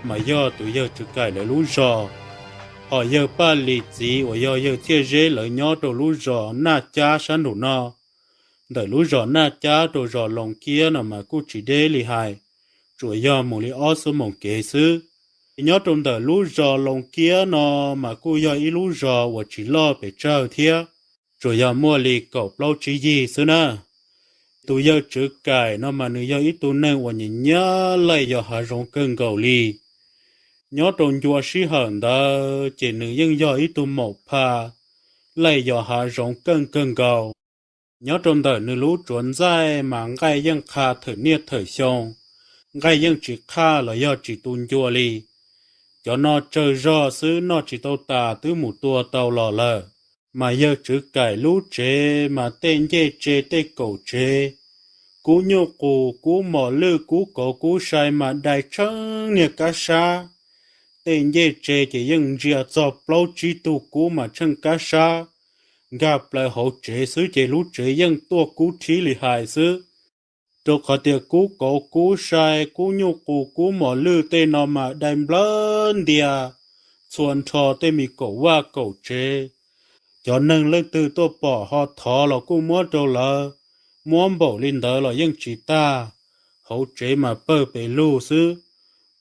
mas yog tus yawg Tswv Kaim lawv lub zos. Hos yawg Paj Lis txiv uas yog yawg Txhiaj Zeb lawv nyob rau lub zos Naj Cab sab nraum no. Ntawm lub zos Naj Cab rau zos Loos Kiab no mas kuj tsis deb li hais, tsuas yog mus li ob xuab moos kev xwb. Nyob rau ntawm lub zos Loos Kiab no mas kuj yog ib lub zos uas tsis loj pes tsawg thiab, tsuas yog muaj li kaum plaub tsib yig xwb na. Tus yawg Tswv Kaim no mas nws yog ib tug neeg uas nyiam nyiam laij yos hav zoov kawg nkaus li. Nyob rau ncua sij hawm ntawd ces nws yeej yog ib tug maum pha laij yos hav zoov keej kawg nkaus. Nyob rau ntawm nws lub tsuav ntxaij mas nqaij yeej qha thawm niaj thawm xyoo, nqaij yeej tsis qhaj los yog tsis tu ncua li. Cov no tsawg zog xwb noj tsis tau tas twb mus tua tau los lawm. Mas yawg Tswv Kaim lub tsev mas tej ncej tse tej kaum tsev, kub nyuj qus kub mos lwj kub kauv kub sai mas dai tsheej niag kab sab. Tej ncej tse ces yeej ntsia txog plaub tsib tug kub mas tsheej kab sab nkag plaws hauv tsev xwb ces lub tsev yeej tuaj kub thib li hais xwb. Rau qhov tias kub kauv kub sai kub nyuj qus kub mos lwj tej no mas dai nplawg ntia txhua nrho tej me kaum vaj kaum tsev. Cov neeg leej twg tuaj pom ho thov los kuj muab rau lawv, muab npaum li ntawd los yeej tsis tag. Hauv tsev mas pawg pes lug xwb.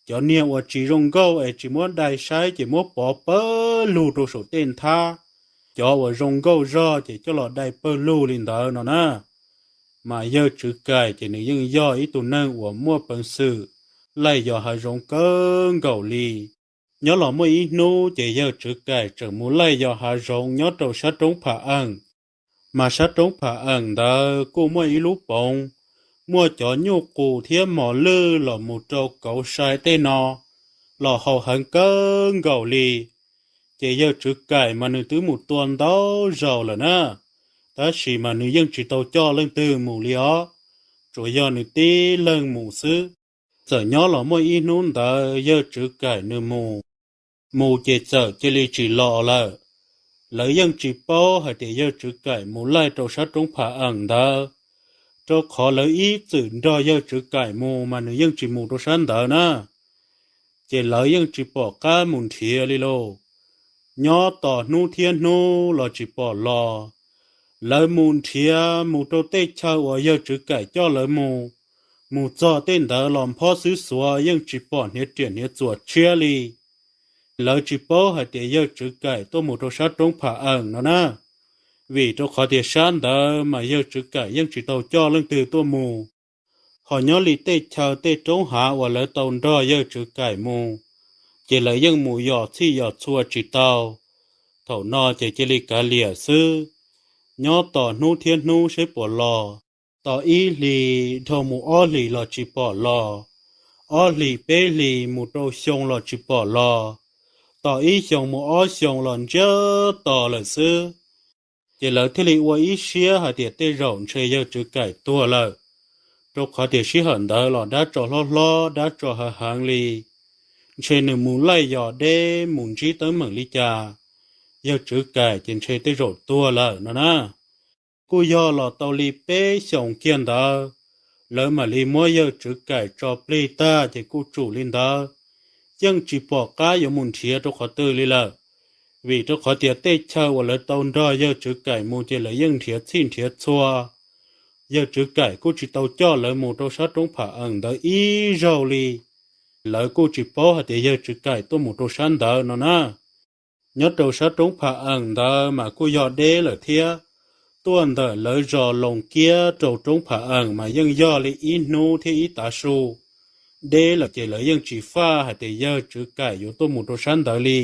Cov niag uas tsis zoo nkauj es tsis muab dai saib ces muab pov pawg lug rau saum tej nthab. Cov uas zoo nkauj zog ces coj los dai pawg lug li ntawd no na. Mas yawg Tswv Kaim ces nws yeej yog ib tug neeg uas muaj peev xwm laij yos hav zoov kawg nkaus li. Nyob los muaj ib hnub ces yawg Tswv Kaim tseem mus laij yos hav zoov nyob rau sab roob Pham Eem. Mas sab roob Pham Eem ntawd kuj muaj ib lub poov, muaj cov nyuj qus thiab mos lwj los mus rau kauv sai tej no los haus heev kawg nkaus li. Ces yawg Tswv Kaim mas nws twb mus tua ntau zaus lawm na, tab sis mas nws yeej tsis tau coj leej twg mus li os, tsuas yog nws tib leeg mus xwb. Txawm nyob los muaj ib hnub ntawd yawg Tswv Kaim nws mus, mus ces txawm cia li tsis los lawm. Lawv yeej tsis paub hais tias yawg Tswv Kaim mus laij rau sab roob Pham Eem ntawd, rau qhov lawv ib txwm nrog yawg Tswv Kaim mus mas nws yeej tsis mus rau sab ntawd na. Ces lawv yeej tsis pom qab mus nrhiav li lauj. Nyob tos hnub thiab hnub los tsis pom los. Lawv mus nrhiav mus rau tej chaw uas yawg Tswv Kaim coj lawv mus, mus txog tej ntawd los phob xwb xuav yeej tsis pom hniav riam hniav txuas tshiab li. Lawv tsis paub hais tias yawg Tswv Kaim tuaj mus rau sab roob Pham Eem no na, vim rau qhov tias sab ntawd mas yawg Tswv Kaim yeej tsis tau coj leej twg tuaj mus. Ho nyob li tej chaw tej roob hav uas lawv tau nrog yawg Tswv Kaim mus, ces lawv yeej mus yos txhij yos txhua tsis tau. Thaum no ces cia li kav liam xwb, nyob tos hnub thiab hnub seb puas los. Tos ib hlis dhau mus ob hlis los tsis pom los, ob hlis peb hlis mus rau xyoo los tsis pom los, tos ib xyoos mus ob xyoos los ntsiag to lawm xwb. Ces lawv thiaj li ua ib siab hais tias tej zaum ntshe yawg Tswv Kaim tuag lawm, rau qhov tias sij hawm ntawd los dab tsov hlob hlob dab tsov hav heev li, ntshe nws mus laij yos deb mus ntsib teeb meem li cas, yawg Tswv Kaim ces ntshe tej zaum tuag lawm no na. Kuj yog los tau li peb xyoos kiag ntawd, lawv mam li muab yawg Tswv Kaim tso plig tag ces kuj tsum li ntawd, yeej tsis pom qab yuav mus nrhiav rau qhov twg li lawm. Vim rau qhov tias tej chaw uas lawv tau nrog yawg Tswv Kaim mus ces lawv yeej nrhiav txhij nrhiav txhua. Yawg Tswv Kaim kuj tsis tau coj lawv mus rau sab roob Pham Eem ntawd ib zaug li. Lawv kuj tsis paub hais tias yawg Tswv Kaim tuaj mus rau sab ntawd no na. Nyob rau sab roob Pham Eem ntawd mas kuj yog deb lawm thiab. Tuaj ntawm lawv zos Loos Kiab rau roob Pham Eem mas yeej yog li ib hnub thiab ib tav su. Deb lawm ces lawv yeej tsis faj hais tias yawg Tswv Kaim yuav tuaj mus rau sab ntawd li.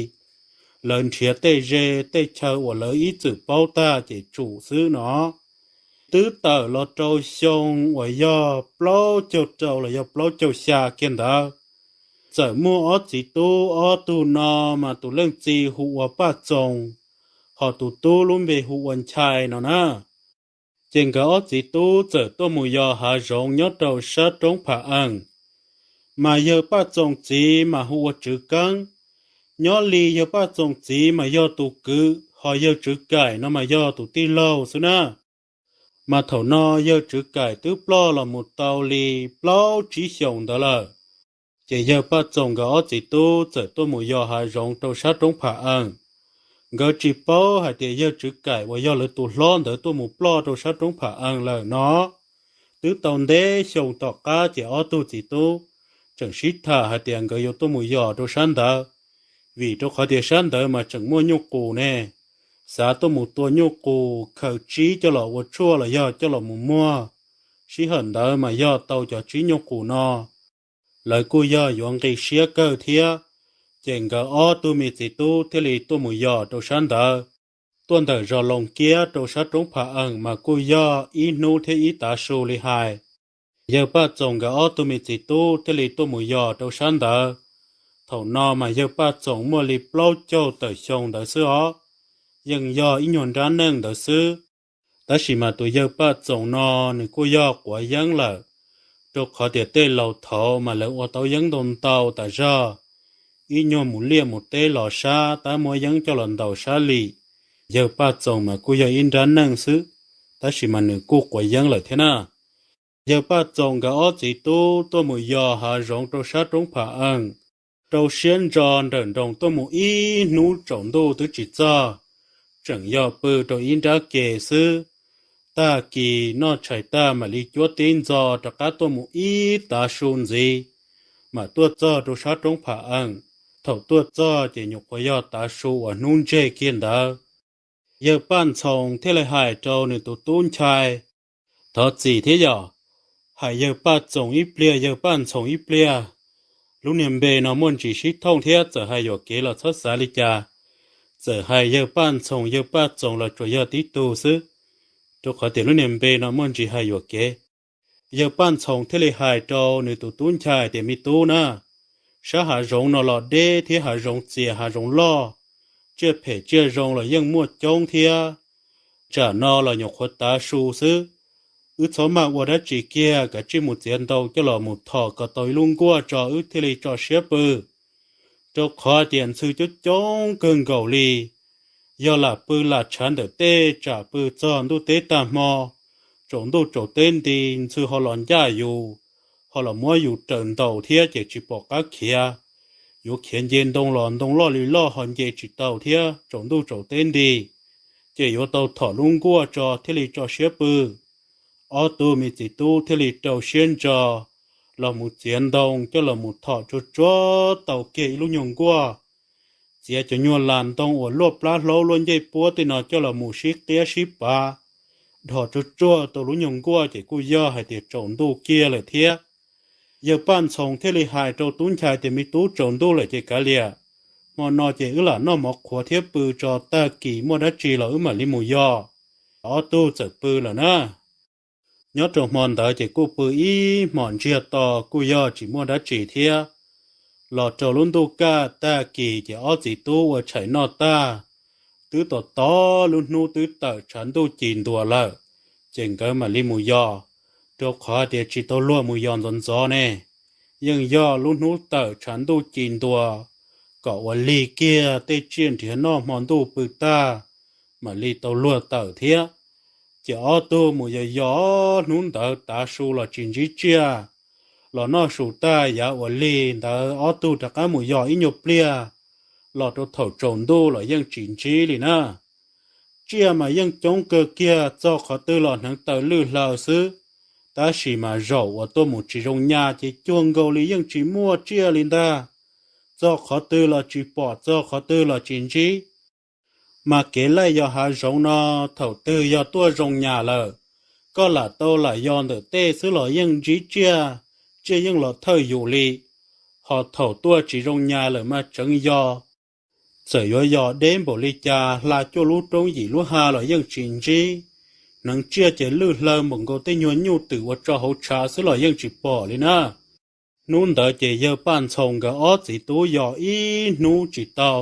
Lawv nrhiav tej ze tej chaw uas lawv ib txwm paub tag ces tsum xwb no. Twb tawm los rau xyoo uas yog plaub caug rau los yog plaub caug xya kiag ntawd, txawm muaj ob txiv tub, ob tug no mas tus leej txiv hu ua Paj Txoos, ho tus tub lub npe hu ua Nchai no na. Ces nkawd ob txiv tub txawm tuaj mus yos hav zoov nyob rau sab roob Pham Eem. Mas yawg Paj Txoos txiv mas hu ua Tswv Keeb. Nyob li yawg Paj Txoos txiv mas yog tus kwv, ho yawg Tswv Kaim no mas yog tus tij laug xwb na. Mas thaum no yawg Tswv Kaim twb ploj los mus tau li plaub tsib xyoos ntawd lawm. Ces yawg Paj Txoos nkawd ob txiv tub txawm tuaj mus yos hav zoov rau sab roob Pham Ees. Nkawd tsis paub hais tias yawg Tswv Kaim uas yog lawv tus hlob ntawd tuaj mus ploj rau sab roob Pham Ees lawm no. Twb tau ntev xyoo tom qab ces ob tug txiv tub tseem sib tham hais tias nkawd yuav tuaj mus yos rau sab ntawd, vim rau qhov tias sab ntawd mas tseem muaj nyuj qus ne. Xav tuaj mus tua nyuj qus khaws tsib coj los ua tshuaj los yog coj los mus muag, sij hawm ntawd mas yog tau cov tsib nyuj qus no. Lawv kuj yog yuav nqi siab kawg thiab, ces nkawd ob tug me txiv tub thiaj li tuaj mus yos rau sab ntawd. Tuaj ntawm zos Loos Kiab rau sab roob Pham Ees mas kuj yog ib hnub thiab ib tav su li hais. Yawg Paj Txoos nkawd ob tug me txiv tub thiaj li tuaj mus yos rau sab ntawd. Thaum no mas yawg Paj Txoos muaj li plaub caug tawm xyoo ntawd xwb os, yeej yog ib nyuag nrab neej ntawd xwb. Tab sis mas tus yawg Paj Txoos no nws kuj yog quav yeeb lawm, rau qhov tias tej laus thaud mas lawv ua tau yeeb ntau ntau tas zog, ib nyuag mus liaj mus teb los sab tab muab yeeb coj los ntaus sab lim. Yawg Paj Txoos mas kuj yog ib nrab neej xwb, tab sis mas nws kuj quav yeeb lawm thiab na. Yawg Paj Txoos nkawd ob txiv tub tuaj mus yos hav zoov rau sab roob Pham Ees, rau siab ntso nrawm nroos tuaj mus ib hnub tsaus ntuj twb tsis txog, tseem yog pw rau ib nrab ke xwb. Tag kis noj tshais tag mam li cuab tib ntxo rov qab tuaj mus ib tav su ntxiv, mam tuaj txog rau sab roob Pham Ees. Thaum tuaj txog ces nyuam qhuav yog tav su uas hnub ntseg kiag ntawd. Yawg Paj Ntxhoos thiaj li hais rau nws tus tub Nchai, thov txim thiab yom, hais yawg Paj Txoos ib pliag yawg Paj Ntxhoos ib pliag. Lub niag npe no muaj ntsis sib thooj thiab, txawm hais yuam kev los txhob xav li cas. Txawm hais yawg Paj Ntxhoos yawg Paj Txoos los tsuas yog tib tug xwb, rau qhov tias lub niag npe no muaj ntsis hais yuam kev. Yawg Paj Ntxhoos thiaj li hais rau nws tus tub Nchai tias, me tub na, sab hav zoov no los deb thiab hav zoov txias hav zoov loj, tsiaj phem tsiaj zoo los yeej muaj coob thiab. Tsam no los nyuam qhuav tav su xwb, wb txhob maj ua dab tsi kiag, kav tsij mus txiav ntoo coj los mus thom kom tau ib lub nkuaj tso wb thiaj li tso siab pw. Rau qhov tias ntxhw coob coob kawg nkaus li, yog lam pw lam tshav ntawm tej tsam pw txog ntuj teb tag hmo, tsaus ntuj tsaus teb nti ntxhw ho los ncaj yus, ho los muab yus raws ntaus thiab ces tsis pom qab khiav. Yuav khiav nce ntoo los ntoo loj li loj ho nce tsis tau thiab tsaus ntuj tsaus teb nti, ces yuav tau thom lub nkuaj tso thiaj li tso siab pw. Ob tug me txiv tub thiaj li rau siab ntso los mus txiav ntoo coj los mus thom tsuag tsuag tau kiag ib lub nyuag nkuaj. Txiav cov nyuag las ntoo uas luaj plab hlaub luaj ncej puab tej no coj los mus sib qiab sib pav, dhos tsuag tsuag tau lub nyuag nkuaj ces kuj yog hais tias tsaus ntuj kiag lawm thiab. Yawg Paj Ntxhoos thiaj li hais rau tub Nchai tias, me tub, tsaus ntuj lawm ces kav liam, hmo no ces wb lam noj mov qhuav thiab pw tso, tag kis muaj dab tsi los wb mam li mus yos. Ob tug txawm pw lawm na. Nyob rau hmo ntawd ces kuj pw ib hmos ntsiag to kuj yog tsis muaj dab tsi thiab. Los rau lub ntuj kaj tag kis ces ob txiv tub ua tshais noj tag, twb tos tos lub hnub twb tawm tshav ntuj ci ntuas lawm, ces nkawd mam li mus yos, rau qhov tias tsis tau luag mus yos ntxov ntxov ne. Yeej yog lub hnub tawm tshav ntuj ci ntuas, kom ua lig kiag tej tsiaj nrhiav noj hmo ntuj pw tag, mam li tau luag tawm thiab. Ces ob tug mus yos yos hnub ntawd tav su los tsis ntsib tsiaj, los noj su tag yav ua lig ntawd ob tug rov qab mus yos ib nyuag pliag, los rau thaum tsaus ntuj los yeej tsis ntsib li na. Tsiaj mas yeej coob kawg kiag, txog qhov twg los hneev taw lwj hlaw xwb, tab sis mas zaum uas tuaj mus tsis zoo nyas ces cuag nkaus li yeej tsis muaj tsiaj li ntag. Txog qhov twg los tsis pom, txog qhov twg los tsis ntsib. Mas kev laij yos hav zoov no, thaum twg yog tuaj zoo nyas lawm, koj lam tau lam yos ntawm tej xwb los yeej ntsib tsiaj, tsiaj yeej los thawj yus li. Ho thaum tuaj tsis zoo nyas lawm mas tseev yos, txawm yuav yos deb npaum li cas, hla cuaj lub roob yim lub ha los yeej tsis ntsib. Hneev tsiaj ces lwj hlaw npaum nkaus tej nyuag nyuj twm uas tso hauv tshav xwb los yeej tsis pom li na. Hnub ntawd ces yawg Paj Ntxhoos nkawd ob txiv tub yos ib hnub tsis tau.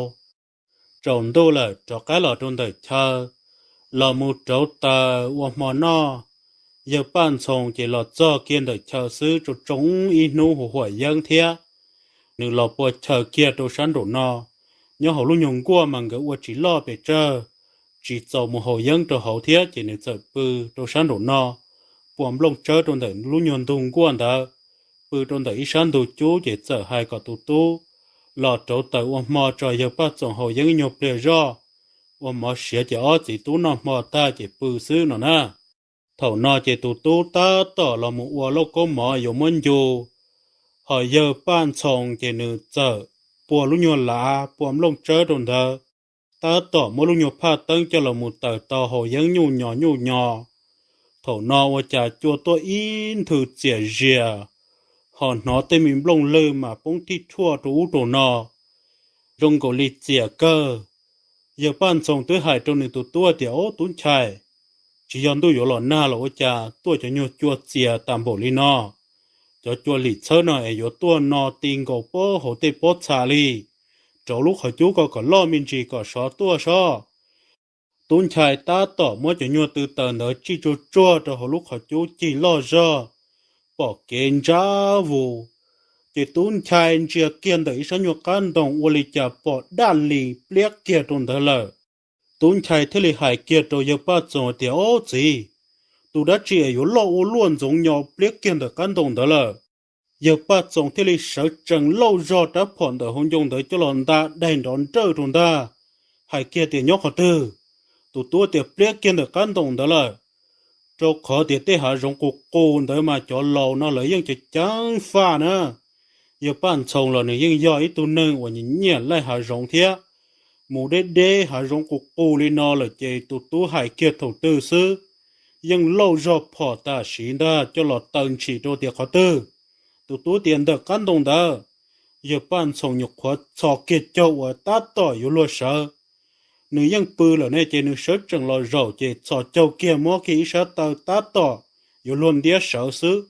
Tsaus ntuj lawm rov qab los rau ntawm chaw, los mus rauv taws ua hmo noj. Yawg Paj Ntxhoos ces los txog kiag ntawm chaw xwb, tsoo tsoo ib hnub huam huam yeeb thiab. Nws los pua chaw kiag rau sab nraum no. Nyob hauv lub nyuag nkuaj mas nkawd ua tsis loj pes tsawg, tsis txaus mus haus yeeb rau hauv thiab, ces nws txawm pw rau sab nraum no, pua nplooj tsawb rau ntawm lub nyuag ntug nkuaj ntawd, pw rau ntawm ib sab ntug cub ces txawm hais kom tus tub los rauv taws ua hmo tso yawg Paj Txoos haus yeeb nyuag pliag zoj, ua mov siav ces ob txiv tub noj hmo tag ces pw xwb no na. Thaum no ces tus tub tab tom los mus ua lauj kaub mov yuav muab ncu, ho yawg Paj Ntxhoo ces nws txawm pua lub nyuag lav pua nplooj tsawb rau ntawd, tab tom muab lub nyuag phaj teeb coj los mus taws tau haus yeeb nyuj nyos nyuj nyos. Thaum no ua cas cua tuaj ib nthwv txias zias, ho hnov tej me nplooj lwg mas poob tij thuaj rau ub rau no, zoo nkaus li txias kawg. Yawg Paj Ntxhoo twb hais rau nws tus tub tias, Ob, tub ntxhais, tsis yog ntuj yuav los nag los ua cas tuaj cov nyuag cua txias tas npaum li no? Cov cua lim txhawb no es yuav tuaj no ti nkaus pob hauv tej pob txha li. Rauv lub qhov cub ko kom loj me ntsis kom sov tuaj sob. Tub ntxhais tab tom muab cov nyuag tw taws ntawd tsij tsuag tsuag rau hauv lub qhov cub cig loj zog, pom kev ntsab vus. Ces tub ntxhais ntsia kiag ntawm ib sab nyuag qab ntoo ua li cas pom daj lis pliab kiag rau ntawd lawm. Tub ntxhais thiaj li hais kiag rau yawg Paj Txoos tias, Ob txiv, tus dab tsi es yuav loj ua luaj ntxoov nyo pliab kiag ntawm qab ntoo ntawd lawm? Yawg Paj Txoos thiaj li sawv tsees lauj zog rab phom ntawm hauv ncoo ntawd coj los nta daig nrov nrawj rau ntag, hais kiag tias, Nyob qhov twg? Tus tub tias, Pliab kiag ntawm qab ntoo ntawd lawm. Rau qhov tias tej hav zoov qus qus ntawd mas cov laus no lawv yeej ceev ceev faj na. Yawg Paj Ntxhoo los nws yeej yog ib tug neeg uas nyiam nyiam laij hav zoov thiab. Mus deb deb hav zoov qus qus li no lawm ces tus tub hais kiag thaum twg xwb, yeej lauj zog phom tam sim ntag coj los taw ntshis rau tias qhov twg. Tus tub tias, Ntawm qab ntoo ntawd. Yawg Paj Ntxhoo nyuam qhuav txhos kiag caug uas tab tom yuav luag sawv. Nws yeej pw lawm ne ces nws sawv tsees los zaum ces txhos caug kiag muab kiag ib sab taw tab tom yuav luag ntiab sawv xwb.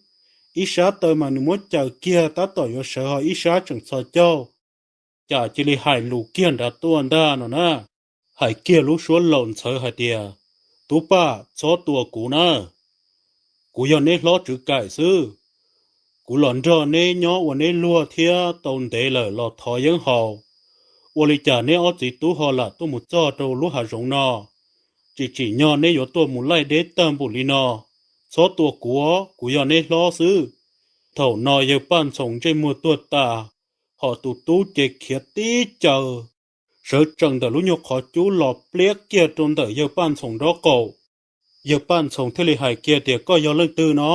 Ib sab taw mas nws muab caws kiag tab tom yuav sawv ho ib sab tseem txhos caug. Cas cia li hais lus kiag nrad tuaj ntag no na. Hais kiag lub suab laus ntxhawv hais tias, Tub Paj, txhob tua kuv na. Kuv yog neb hlob Tswv Kaim xwb. Kuv los nrog neb nyob ua neb luag thiab tau ntev lawm los thov yeeb haus. Ua li cas neb ob txiv tub ho lam tuaj mus txog rau lub hav zoov no? Tsis tsim nyog neb yuav tuaj mus laij deb tag npaum li no. Txhob tua kuv, kuv yog neb hlob xwb. Thaum no yawg Paj Ntxhoo ntsej muag tuag tas, ho tus tub ces khiav tib caws, sawv tsees ntawm lub nyuag qhov cub los pliab kiag rau ntawm yawg Paj Ntxhoo nraub qaum. Yawg Paj Ntxhoo thiaj li hais kiag tias, Koj yog leej twg no?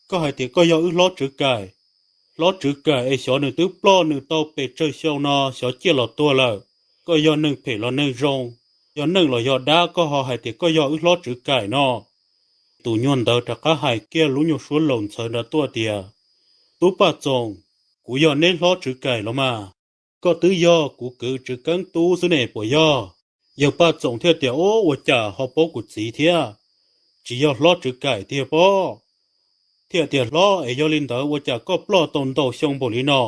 Koj hais tias koj yog wb hlob Tswv Kaim. Hlob Tswv Kaim es xyov nws twb ploj nws tau pes tsawg xyoo no xyov ciaj los tuag lawm. Koj yog neeg phem los neeg zoo, yog neeg los yog dab koj ho hais tias koj yog wb hlob Tswv Kaim no? Tus nyuag ntawd rov qab hais kiag lub nyuag suab laus ntxhawv nrad tuaj tias, Tub Paj Txoos, kuv yog neb hlob Tswv Kaim los mas. Koj twb yog kuv kwv Tswv Keeb tub xwb ne puas yog? Yawg Paj Txoos thiaj tias, Ub, ua cas ho paub kuv txiv thiab? Tsis yog hlob Tswv Kaim tiag pob? Thiaj tias, Hlob, es yog li ntawd ua cas koj ploj tau ntau xyoo npaum li no,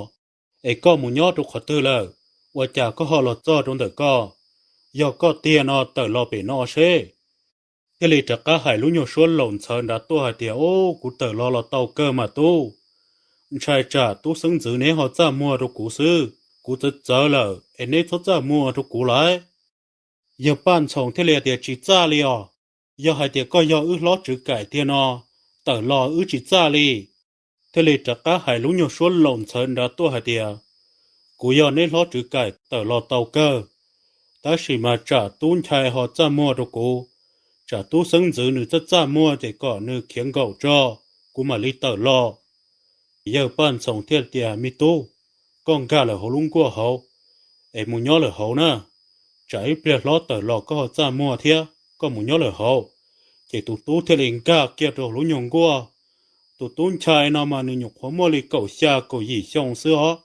es koj mus nyob rau qhov twg lawm? Ua cas koj ho los txog rau ntawm koj? Yog koj tiag no tawm los pem no seb. Thiaj li rov qab hais lub nyuag suab laus ntxhawv nrad tuaj hais tias, Ub, kuv tawm los los tau kawg mas tub. Ntshai tsam tub xeeb ntxwv neb ho txaj muag rau kuv xwb. Kuv txawv txawv lawm es neb txhob txaj muag rau kuv lauj. Yawg Paj Ntxhoo thiaj li tias, Tsis txaj li os. Yog hais tias koj yog wb hlob Tswv Kaim tiag no, tawm los wb tsis txaj li. Thiaj li rov qab hais lub nyuag suab laus ntxhawv nrad tuaj hais tias, Kuv yog neb hlob Tswv Kaim tawm los tau kawg, tab sis mas tsam tub ntxhais ho txaj muag rau kuv, tsam tub xeeb ntxwv nws txaj txaj muag ces kom nws khiav nkaum tso, kuv mam li tawm los. Yawg Paj Ntxhoo thiaj tias, Me tub, koj nkag lawm hauv lub nkuaj hauv es mus nyob lawm hauv na, tsam ib pliag hlob tawm los koj ho txaj muag thiab, koj mus nyob lawm hauv. Ces tus tub thiaj li nkag kiag rau hauv lub nyuag nkuaj. Tus tub ntxhais no mas nws nyuam qhuav muaj li kaum xya kaum yim xyoo xwb os,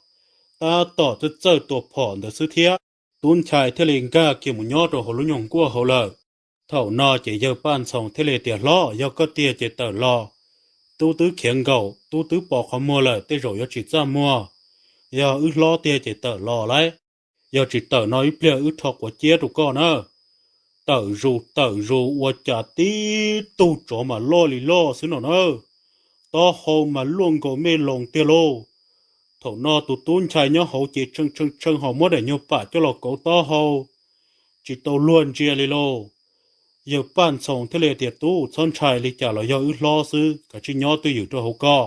tab tom txawj txawj tua phom ntawd xwb thiab. Tub ntxhais thiaj li nkag kiag mus nyob rau hauv lub nyuag nkuaj hauv lawm. Thaum no ces yawg Paj Ntxhoo thiaj li tias, Hlob, yog koj tiag ces tawm los. Tub twb khiav nkaum, tub twb pos qhov muag lawm, tej zaum yuav tsis txaj muag. Yog wb hlob tiag ces tawm los lauj. Yog tsis tawm no ib pliag wb rho quav ciab rau koj na. Tawm zus tawm zus ua cas tib tug tsov mas loj li loj xwb no na. Taub hau mas luaj nkaus me loos tiag lauj. Thaum no tus tub ntxhais nyob hauv ces tshee tshee tshee ho muab daim nyuag pam coj los kauv taub hau, tsis tau luag ntsia li lauj. Yawg Paj Ntxhoo thiaj li tias, Tub, txhob ntshai, li cas los yog wb hlob xwb, kav tsij nyob twj ywm rau hauv koj.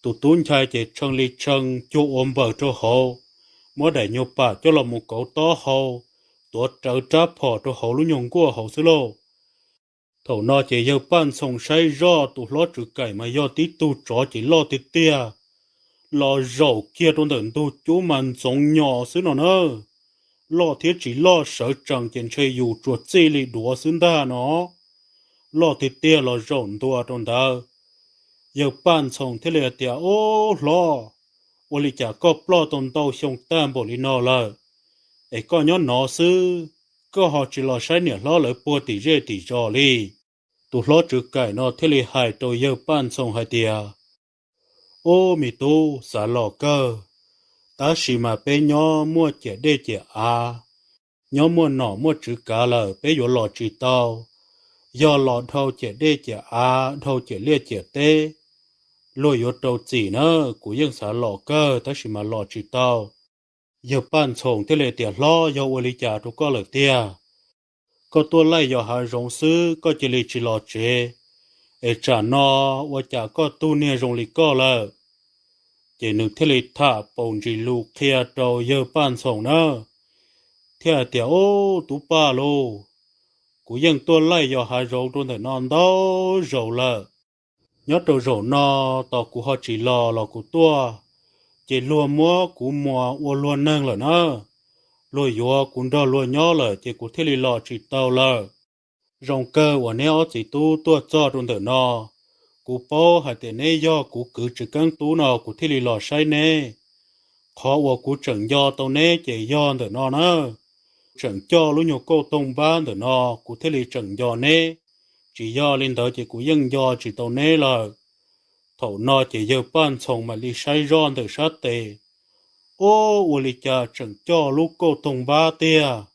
Tus tub Nchai ces tshee li tshee cuag ua npaws rau hauv, muab daim nyuag pam coj los mus kauv taub hau, tuav rawv rab phom rau hauv lub nyuag nkuaj hauv xwb lauj. Thaum no ces yawg Paj Ntxhoo saib zoj tus hlob Tswv Kaim mas yog tib tug tsov ces loj tiag tiag, los zaum kiag rau ntawm ntug cub mas ntxoov nyos xwb no na. Loj thiab tsis loj sawv tsees ces ntshe yus tsuas txij li duav xwb ntag no. Loj tiag tiag los zaum ntua rau ntawd. Yawg Paj Ntxhoo thiaj li hais tias, Ub hlob, ua li cas koj ploj tau ntau xyoo tag npaum li no lawm, es koj nyob no xwb, koj ho tsis los saib niam hlob lawv puag tim zej tim zos li? Tus hlob Tswv Kaim no thiaj li hais rau yawg Paj Ntxhoo hais tias, Ub me tub, xav los kawg, tab sis mas peb nyob muaj ciam dej ciam av, nyob muaj nom muaj tswv kav lawm peb yuav los tsis tau. Yog los dhau ciam dej ciam av, dhau ciam liaj ciam teb, luag yuav rau txim na. Kuv yeej xav los kawg tab sis mas los tsis tau. Yawg Paj Ntxhoo thiaj li tias, Hlob, yog ua li cas rau koj lawm tiag? Koj tuaj laij yos hav zoov xwb koj cia li tsis los tsev, es tsam no ua cas koj tug niag zoo li koj lawm? Ces nws thiaj li tham paus ntsis lus qhia rau yawg Paj Ntxhoo na, thiaj hais tias, Ub tub Paj lauj, kuv yeej tuaj laij yos hav zoov rau ntawm no ntau zaus lawm. Nyob rau zaum no tos kuv ho tsis los los kuv tuaj, ces luag muab kuv muas ua luag neeg lawm na. Luag yuav kuv nrog luag nyob lawm ces kuv thiaj li los tsis tau lawm. Zoo kawg uas neb ob txiv tub tuaj txog rau ntawm no, kuv paub hais tias neb yog kuv kwv Tswv Keeb Tub no kuv thiaj li los saib neb. Qhov uas kuv tseem nco tau neb ces yog ntawm no na. Tseem coj lub nyuag kauj toog npab ntawm no kuv thiaj li tseem nco neb, tsis yog li ntawd ces kuv yeej nco tsis tau neb lawm. Thaum no ces yawg Paj Ntxhoo mam li saib zoj ntawm sab tes, Ub, ua li cas tseem coj lub kauj toog npab tiag?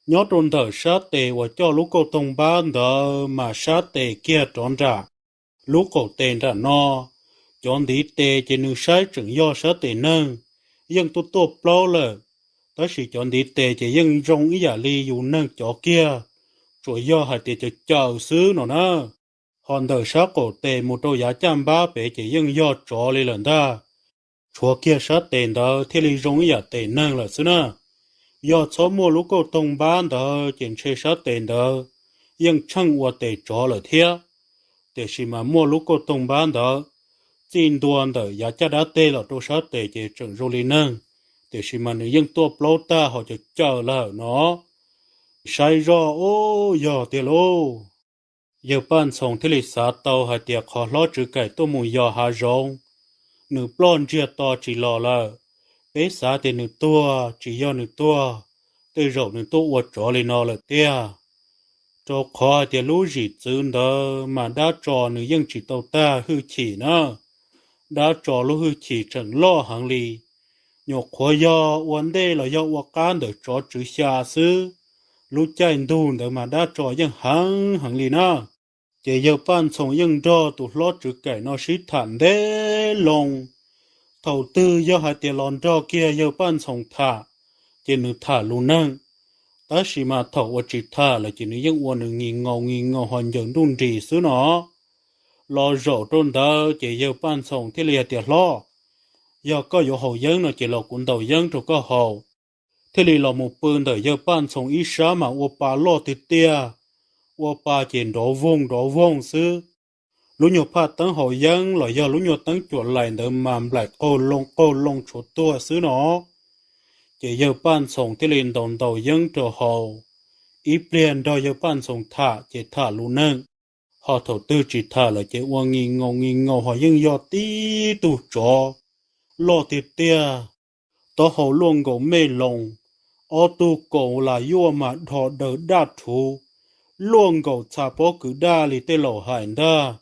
Nyob rau ntawm sab tes uas coj lub kauj toog npab ntawd mas sab tes kiag rov nram lub qaum tes nram no. Cov ntiv tes ces nws saib tseem yog sab tes neeg, yeej tuaj tuaj plaub lawm, tab sis cov ntiv tes ces yeej zoo ib yam li yus neeg cov kiag, tsuas yog hais tias caws caws xwb no na. Ho ntawm sab qaum tes mus rau yav caj npab pem ces yeej yog tsov li lawm ntag. Tshuav kiag sab tes ntawd thiaj li zoo ib yam tes neeg lawm xwb na. Yog txhob muaj lub kauj toog npab ntawd ces ntshe sab tes ntawd yeej tsheej ua tes tsov lawm thiab. Tiam sis mas muaj lub kauj toog npab ntawd, txij ntua ntawm yav caj dab teg los rau sab tes ces tseem zoo li neeg, tiam sis mas nws yeej tuaj plaub tag ho caws caws lawm no. Saib zoj, Ub, yog tiag lauj. Yawg Paj Ntxhoo thiaj li xav tau hais tias qhov hlob Tswv Kaim tuaj mus yos hav zoov, nws ploj ntsiag to tsis los lawm. Peb xav tias nws tuag, tsis yog nws tuag, tej zaum nws tuaj ua tsov li no lawm tiag. Rau qhov hais tias lub zim txwv ntawd mas dab tsov nws yeej tsis tau tag hwj chim na. Dab tsov lub hwj chim tseem loj heev li, nyuam qhuav yog ua ntej los yog ua qab ntawm tsov tswv xya xwb. Lub caij ntuj ntawd mas dab tsov yeej heev heev li na. Ces yawg Paj Ntxhoo yeej nrog tus hlob Tswv Kaim no sib tham ntev loo. Thaum twg yog hais tias los nrog kiag yawg Paj Ntxhoo tham, ces nws tham lus neeg, tab sis mas thaum uas tsis tham lawm ces nws yeej ua nws ngis ngaus ngis ngaus ho ncaws nruj nris xwb no. Los zaum rau ntawd ces yawg Paj Ntxhoo thiaj li hais tias, Hlob, yog koj yuav haus yeeb no ces los kuv ntaus yeeb rau koj haus. Thiaj li los mus pw ntawm yawg Paj Ntxhoo ib sab mas ua pa loj tiag tiag, ua pa ces nrov voog nrov voog xwb. Lub nyuag phaj teeb haus yeeb los yog lub nyuag teeb cuam laim ntawd mas nplaim qaug loo qaug loo tshuav tuag xwb no. Ces yawg Paj Ntxhoo thiaj li ntaus ntaus yeeb rau haus, ib pliag nrog yawg Paj Ntxhoo tham ces tham lus neeg. Ho thaum twg tsis tham lawm ces ua ngis ngaus ngis ngaus ho yeej yog tib tug tsov loj tiag tiag. Taub hau luaj nkaus mej loos, ob tug kaus las yuaj mas dhos daws daj rhuv, luaj nkaus txha pob kws daj li tej laus hais ntag,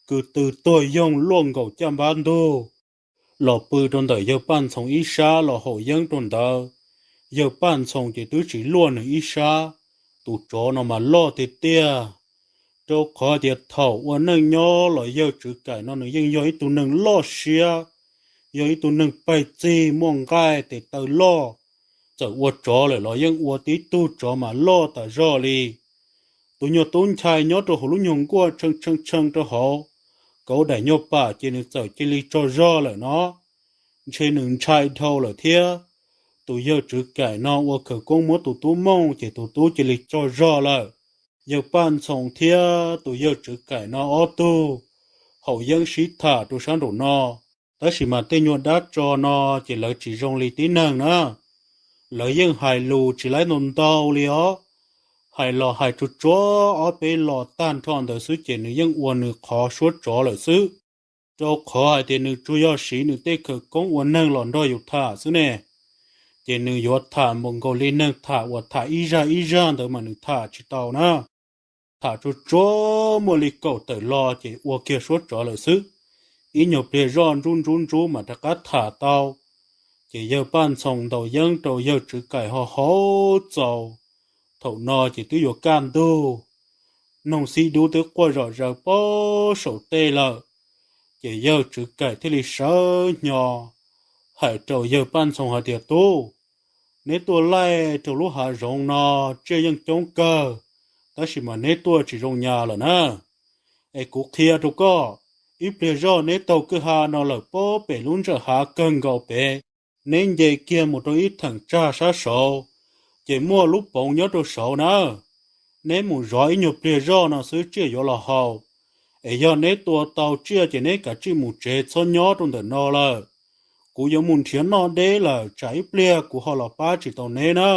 kws tw tuag yoog luaj nkaus caj npab ntug. Los pw rau ntawm yawg Paj Ntxhoo ib sab los haus yeeb rau ntawd, yawg Paj Ntxhoo ces twb tsis luaj nws ib sab. Tus tsov no mas loj tiag tiag, rau qhov tias thaum ua neej nyob los yawg Tswv Kaim no nws yeej yog ib tug neeg loj siab, yog ib tug neeg pais txig muaj nqaij tes taw loj. Txawm ua tsov lawm los yeej ua tib tug tsov mas loj tas zog li. Tus nyuag tub nchai nyob rau hauv lub nyuag nkuaj tshee tshee tshee rau hauv, kauv daim nyuag pam ces nws txawm cia li tsaug zog lawm no. Ntshe nws ntshai dhau lawm thiab. Tus yawg Tswv Kaim no ua khawv koob muab tus tub mooj ces tus tub cia li tsaug zog lawm. Yawg Paj Ntxhoo thiab tus yawg Tswv Kaim no ob tug haus yeeb sib tham rau sab nraum no. Tab sis mas tej nyuag dab tso no ces lawv tsis zoo li tib neeg na. Lawv yeej hais lus tsis laib ntau ntau li os. Hais los hais tsuag tsuag ob peb los tag nrho ntawd xwb ces nws yeej ua nws qhov suab tsov lawm xwb. Rau qhov hais tias nws tsuas yog siv nws tej khawv koob ua neeg los nrog yus tham xwb ne. Ces nws yuav tham npaum nkaus li neeg tham uas tham ib zaj ib zaj ntawd mas nws tham tsis tau na. Tham tsuag tsuag muaj li kaum tawm lo ces ua kiag suab tsov lawm xwb. Ib nyuag pliag zoj ntsub ntsub ntsub mas rov qab tham tau. Ces yawg Paj Ntxhoo ntaus yeeb rau yawg Tswv Kaim ho haus txaus. Thaum no ces twb yuav kaj ntug, noog xib dub twb quaj zom zaws pab saum tej lawm. Ces yawg Tswv Kaim thiaj li sawv hnyo hais rau yawg Paj Ntxhoo hais tias, Tub, neb tuaj laij rau lub hav zoov no tsiaj yeej coob kawg, tab sis mas neb tuaj tsis zoo nyas lawm na. Es kuv qhia rau koj, ib pliag zoj neb taug kwj ha no lawm pab pem lub ntsawj hav kawg nkaus pem, neb nce kiag mus rau ib theem tsag sab saud, ces muaj lub poov nyob rau saud na. Neb mus zov ib nyuag pliag zoj no xwb tsiaj yuav los haus. Es yog neb tua tau tsiaj ces neb kav tsij mus tsev txhob nyob rau ntawm no lawm. Kuv yuav mus nrhiav noj deb lawm tsam ib pliag kuv ho los pab tsis tau neb na.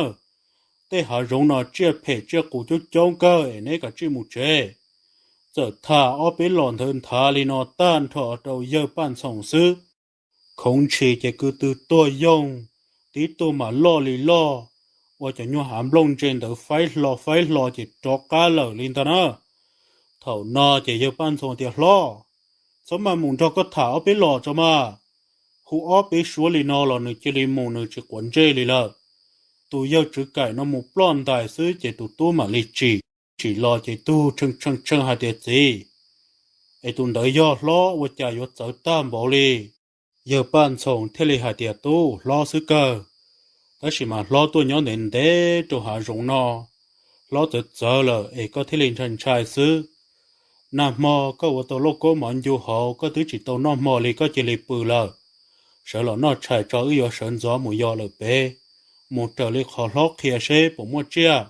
Tej hav zoov no tsiaj phem tsiaj qus coob coob kawg es neb kav tsij mus tsev. Txawm tham ob peb los ntawd nthav li no tag nrho rau yawg Paj Ntxhoo xwb, khoov ntshis ces kwv tw tuag yoog, tib tug mas loj li loj, ua cov nyuag hav nplooj ntse ntawd faib hlo faib hlo ces rov qab lawm li ntag na. Thaum no ces yawg Paj Ntxhoo tias, Hlob, txhob mas mus nrog koj tham ob peb los tso mas. Hu ob peb suab li no los nws cia li mus nws tsis quav ntsej li lawm. Tus yawg Tswv Kaim no mus ploj ntais xwb ces tus tub mam li tsim, tsim los ces tug tshee tshee hais tias, Txiv, es tus ntawd yog hlob ua cas yuav txawv tag npaum li? Yawg Paj Ntxhoo thiaj li hais tias, Tub, hlob xwb kawg, tab sis mas hlob tuaj nyob ntev ntev rau hav zoov no, hlob txawv txawv lawm es koj thiaj li ntshai ntshai xwb. Nag hmo koj ua tau lauj kaub mov ncu hauv koj twb tsis tau noj hmo li koj cia li pw lawm. Sawv los noj tshais tso wb yuav sawv ntxov mus yos lawm pem, mus raws li qhov hlob qhia seb puas muaj tsiaj.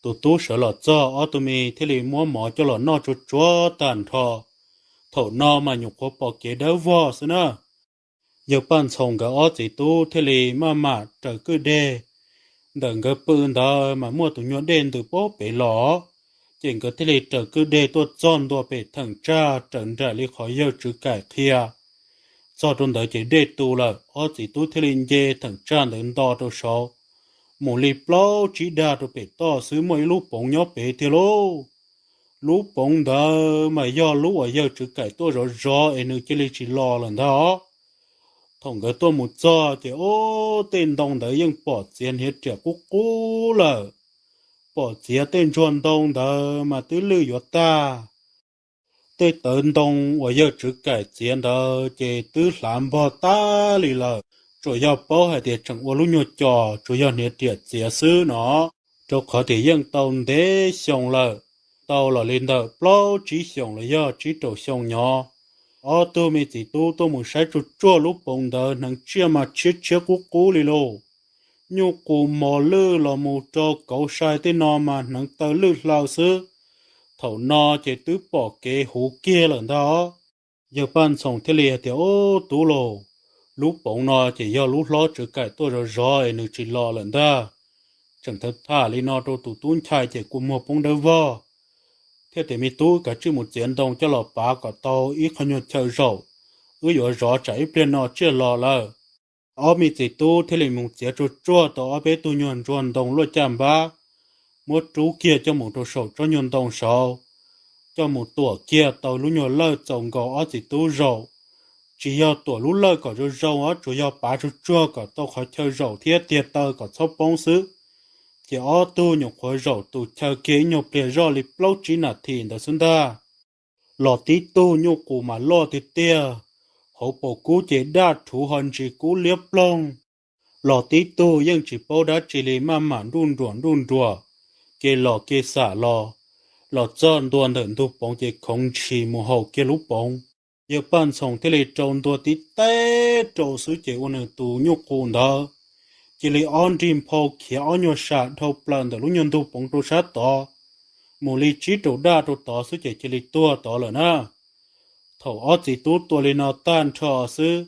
Tus tub sawv los txog ob tug me thiaj li muab mov coj los noj tsuag tsuag tag nrho. Thaum no mas nyuam qhuav pom kev dawb vog xwb na. Yawg Paj Ntxhoo nkawd ob txiv tub thiaj li maj mam raws kwj deg. Ntawm nkawd pw ntawd mas muaj tus nyuag dej ntws pab pem los, ces nkawd thiaj li raws kwj deg tuaj txog ntua pem theem tsag raws nraim li qhov yawg Tswv Kaim qhia. Txog rau ntawd ces dej tu lawm, ob txiv tub thiaj li nce theem tsag ntawd nto rau saud. Mus li plaub tsib dag rau pem toj xwb muaj ib lub poov nyob pem tiag lauj. Lub poov ntawd mas yog lub uas yawg Tswv Kaim tuaj zov zov es nws cia li tsis los lawm ntag. Thaum nkawd tuaj mus txog ces ub, tej ntoo ntawd yeej pom txiav hniav riam qub qub lawm. Pom txiav tej ntsuag ntoo ntawd mas twb lwj yuav tag. Tej tawv ntoo uas yawg Tswv Kaim txiav ntawd ces twb hlav npog tag li lawm, tsuas yog paub hais tias tseem ua lub nyuag cos tsuas yog hniav riam txiav xwb no, rau qhov tias yeej tau ntev xyoo lawm, tau los li ntawm plaub tsib xyoos los yog tsib rau xyoo nyob. Ob tug me txiv tub tuaj mus saib tsuag tsuag lub poov ntawd hneev tsiaj mas tshiab tshiab qub qub li lauj. Nyuj qus mos lwj los mus rau kauv sai tej no mas hneev taw lwj hlaw xwb. Thaum no ces twb pom kev huv kiag lawm ntag. Yawg Paj Ntxhoo thiaj li hais tias, Ub, tub lauj, lub poov no ces yog lub hlob Tswv Kaim tuaj zov zov es nws tsis los lawm ntag. Tseem tham tham li no rau tus tub nchai ces kua muag poob dawb vog, thiaj tias, Me tub, kav tsij mus txiav ntoo coj los pav kom tau ib qho nyuag chaw zaum, wb yuav zov tsam ib pliag no tsiaj los lawm. Ob me txiv tub thiaj li mus txiav tsuag tsuag tau ob peb tug nyuag ntsuag ntoo luaj caj npab, muab rub kiag coj mus rau saum tsob nyuag ntoo saud, coj mus tuam kiag tau lub nyuag lawj txaus nkaus ob txiv tub zaum. Tsis yog tuam lub lawj kom zoo zoo os, tsuas yog pav tsuag tsuag kom tau qhov chaw zaum thiab tiag taw kom txhob poob xwb. Ces ob tug nyuam qhuav zaum tus chaw kiag ib nyuag pliag zoj li plaub tsib nas this ntawd xwb ntag, los tib tug nyuj qus mas loj tiag tiag, hauv paus kub ces daj rhuv ho ntsis kub liab ploog. Los tib tug yeej tsis paub dab tsi li maj mam nruj nruam nruj nruam, kev los kev xam los, los txog ntua ntawm ntug poov ces khoov ntshis mus haus kiag lub poov. Yawg Paj Ntxhoos thiaj li rau ntua tib teb rau xwb ces ua nws tus nyuj qus ntawd cia li ob nrig nphau khiav ob nyuag sam dhau plaws ntawm lub nyuag ntug poov rau sab tod, mus li tsib rau daj rau tod xwb ces cia li tuag tod lawm na. Thaum ob txiv tub tua li no tag nrho xwb,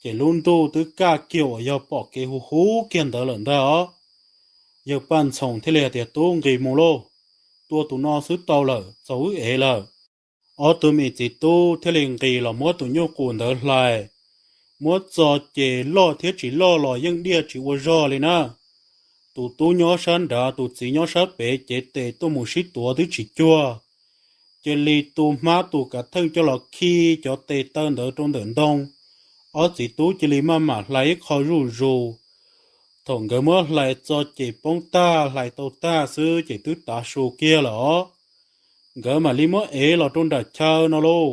ces lub ntuj twb kaj kiag uas yog pom kev huv huv kiag ntawd lawm ntag os. Yawg Paj Ntxhoos thiaj li hais tias, Tub, nqis mus lauj, tua tus no xwb tau lawm, txaus wb ev lawm. Ob tug me txiv tub thiaj li nqis los muab tus nyuj qus ntawd hlais. Muab txo ces loj thiab tsis loj los yeej diaj tsis ua zog li na. Tus tub nyob sab nrad, tus txiv nyob sab pem, cev tes tuaj mus sib tuav twb tsis cuag, cia li tu hmab tus kav theej coj los khi cov tes taw ntawd rau ntawm ntoo. Ob txiv tub cia li maj mam hlais ib qho zuj zus. Thaum nkawd muab hlais txo ces poob tag, hlais tau tag xwb ces twb tav su kiag lawm os. Nkawd mam li muab ev los rau nram chaw no lauj.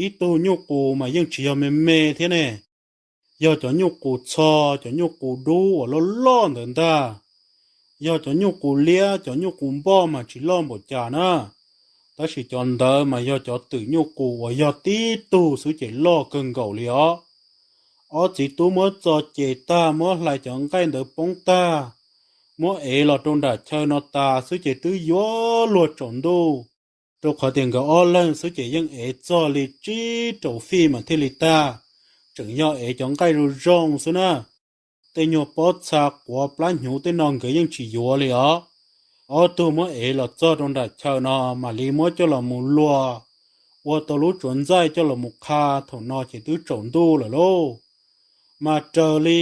Ib tug nyuj qus mas yeej tsis yog me me thiab ne. Yog cov nyuj qus txho, cov nyuj qus dub uas loj loj ntawd ntag. Yog cov nyuj qus liab, cov nyuj qus npoj mas tsis loj npaum cas na. Tab sis cov ntawd mas yog cov twm nyuj qus uas yog tib tug xwb ces loj kawg nkaus li os. Ob txiv tub muab txo ces tag, muab hlais cov nqaij ntawd poob tag, muab ev los rau nram chaw no tas xwb ces twb yuav luag tsaus ntuj. Rau qhov tias nkawd ob leeg xwb ces yeej ev txog li tsib rau fij mas thiaj li tag. Tseem yog ev cov nqaij zoo zoo xwb na. Tej nyuag pob txha quav plab hnyuv tej no nkawd yeej tsis yuav li os. Ob tug muab ev los txog rau nram chaw no mam li muab coj los mus luas, ua tau lub tsuav ntxaij coj los mus qha, thaum no ces twb tsaus ntuj lawm lauj. Mas raws li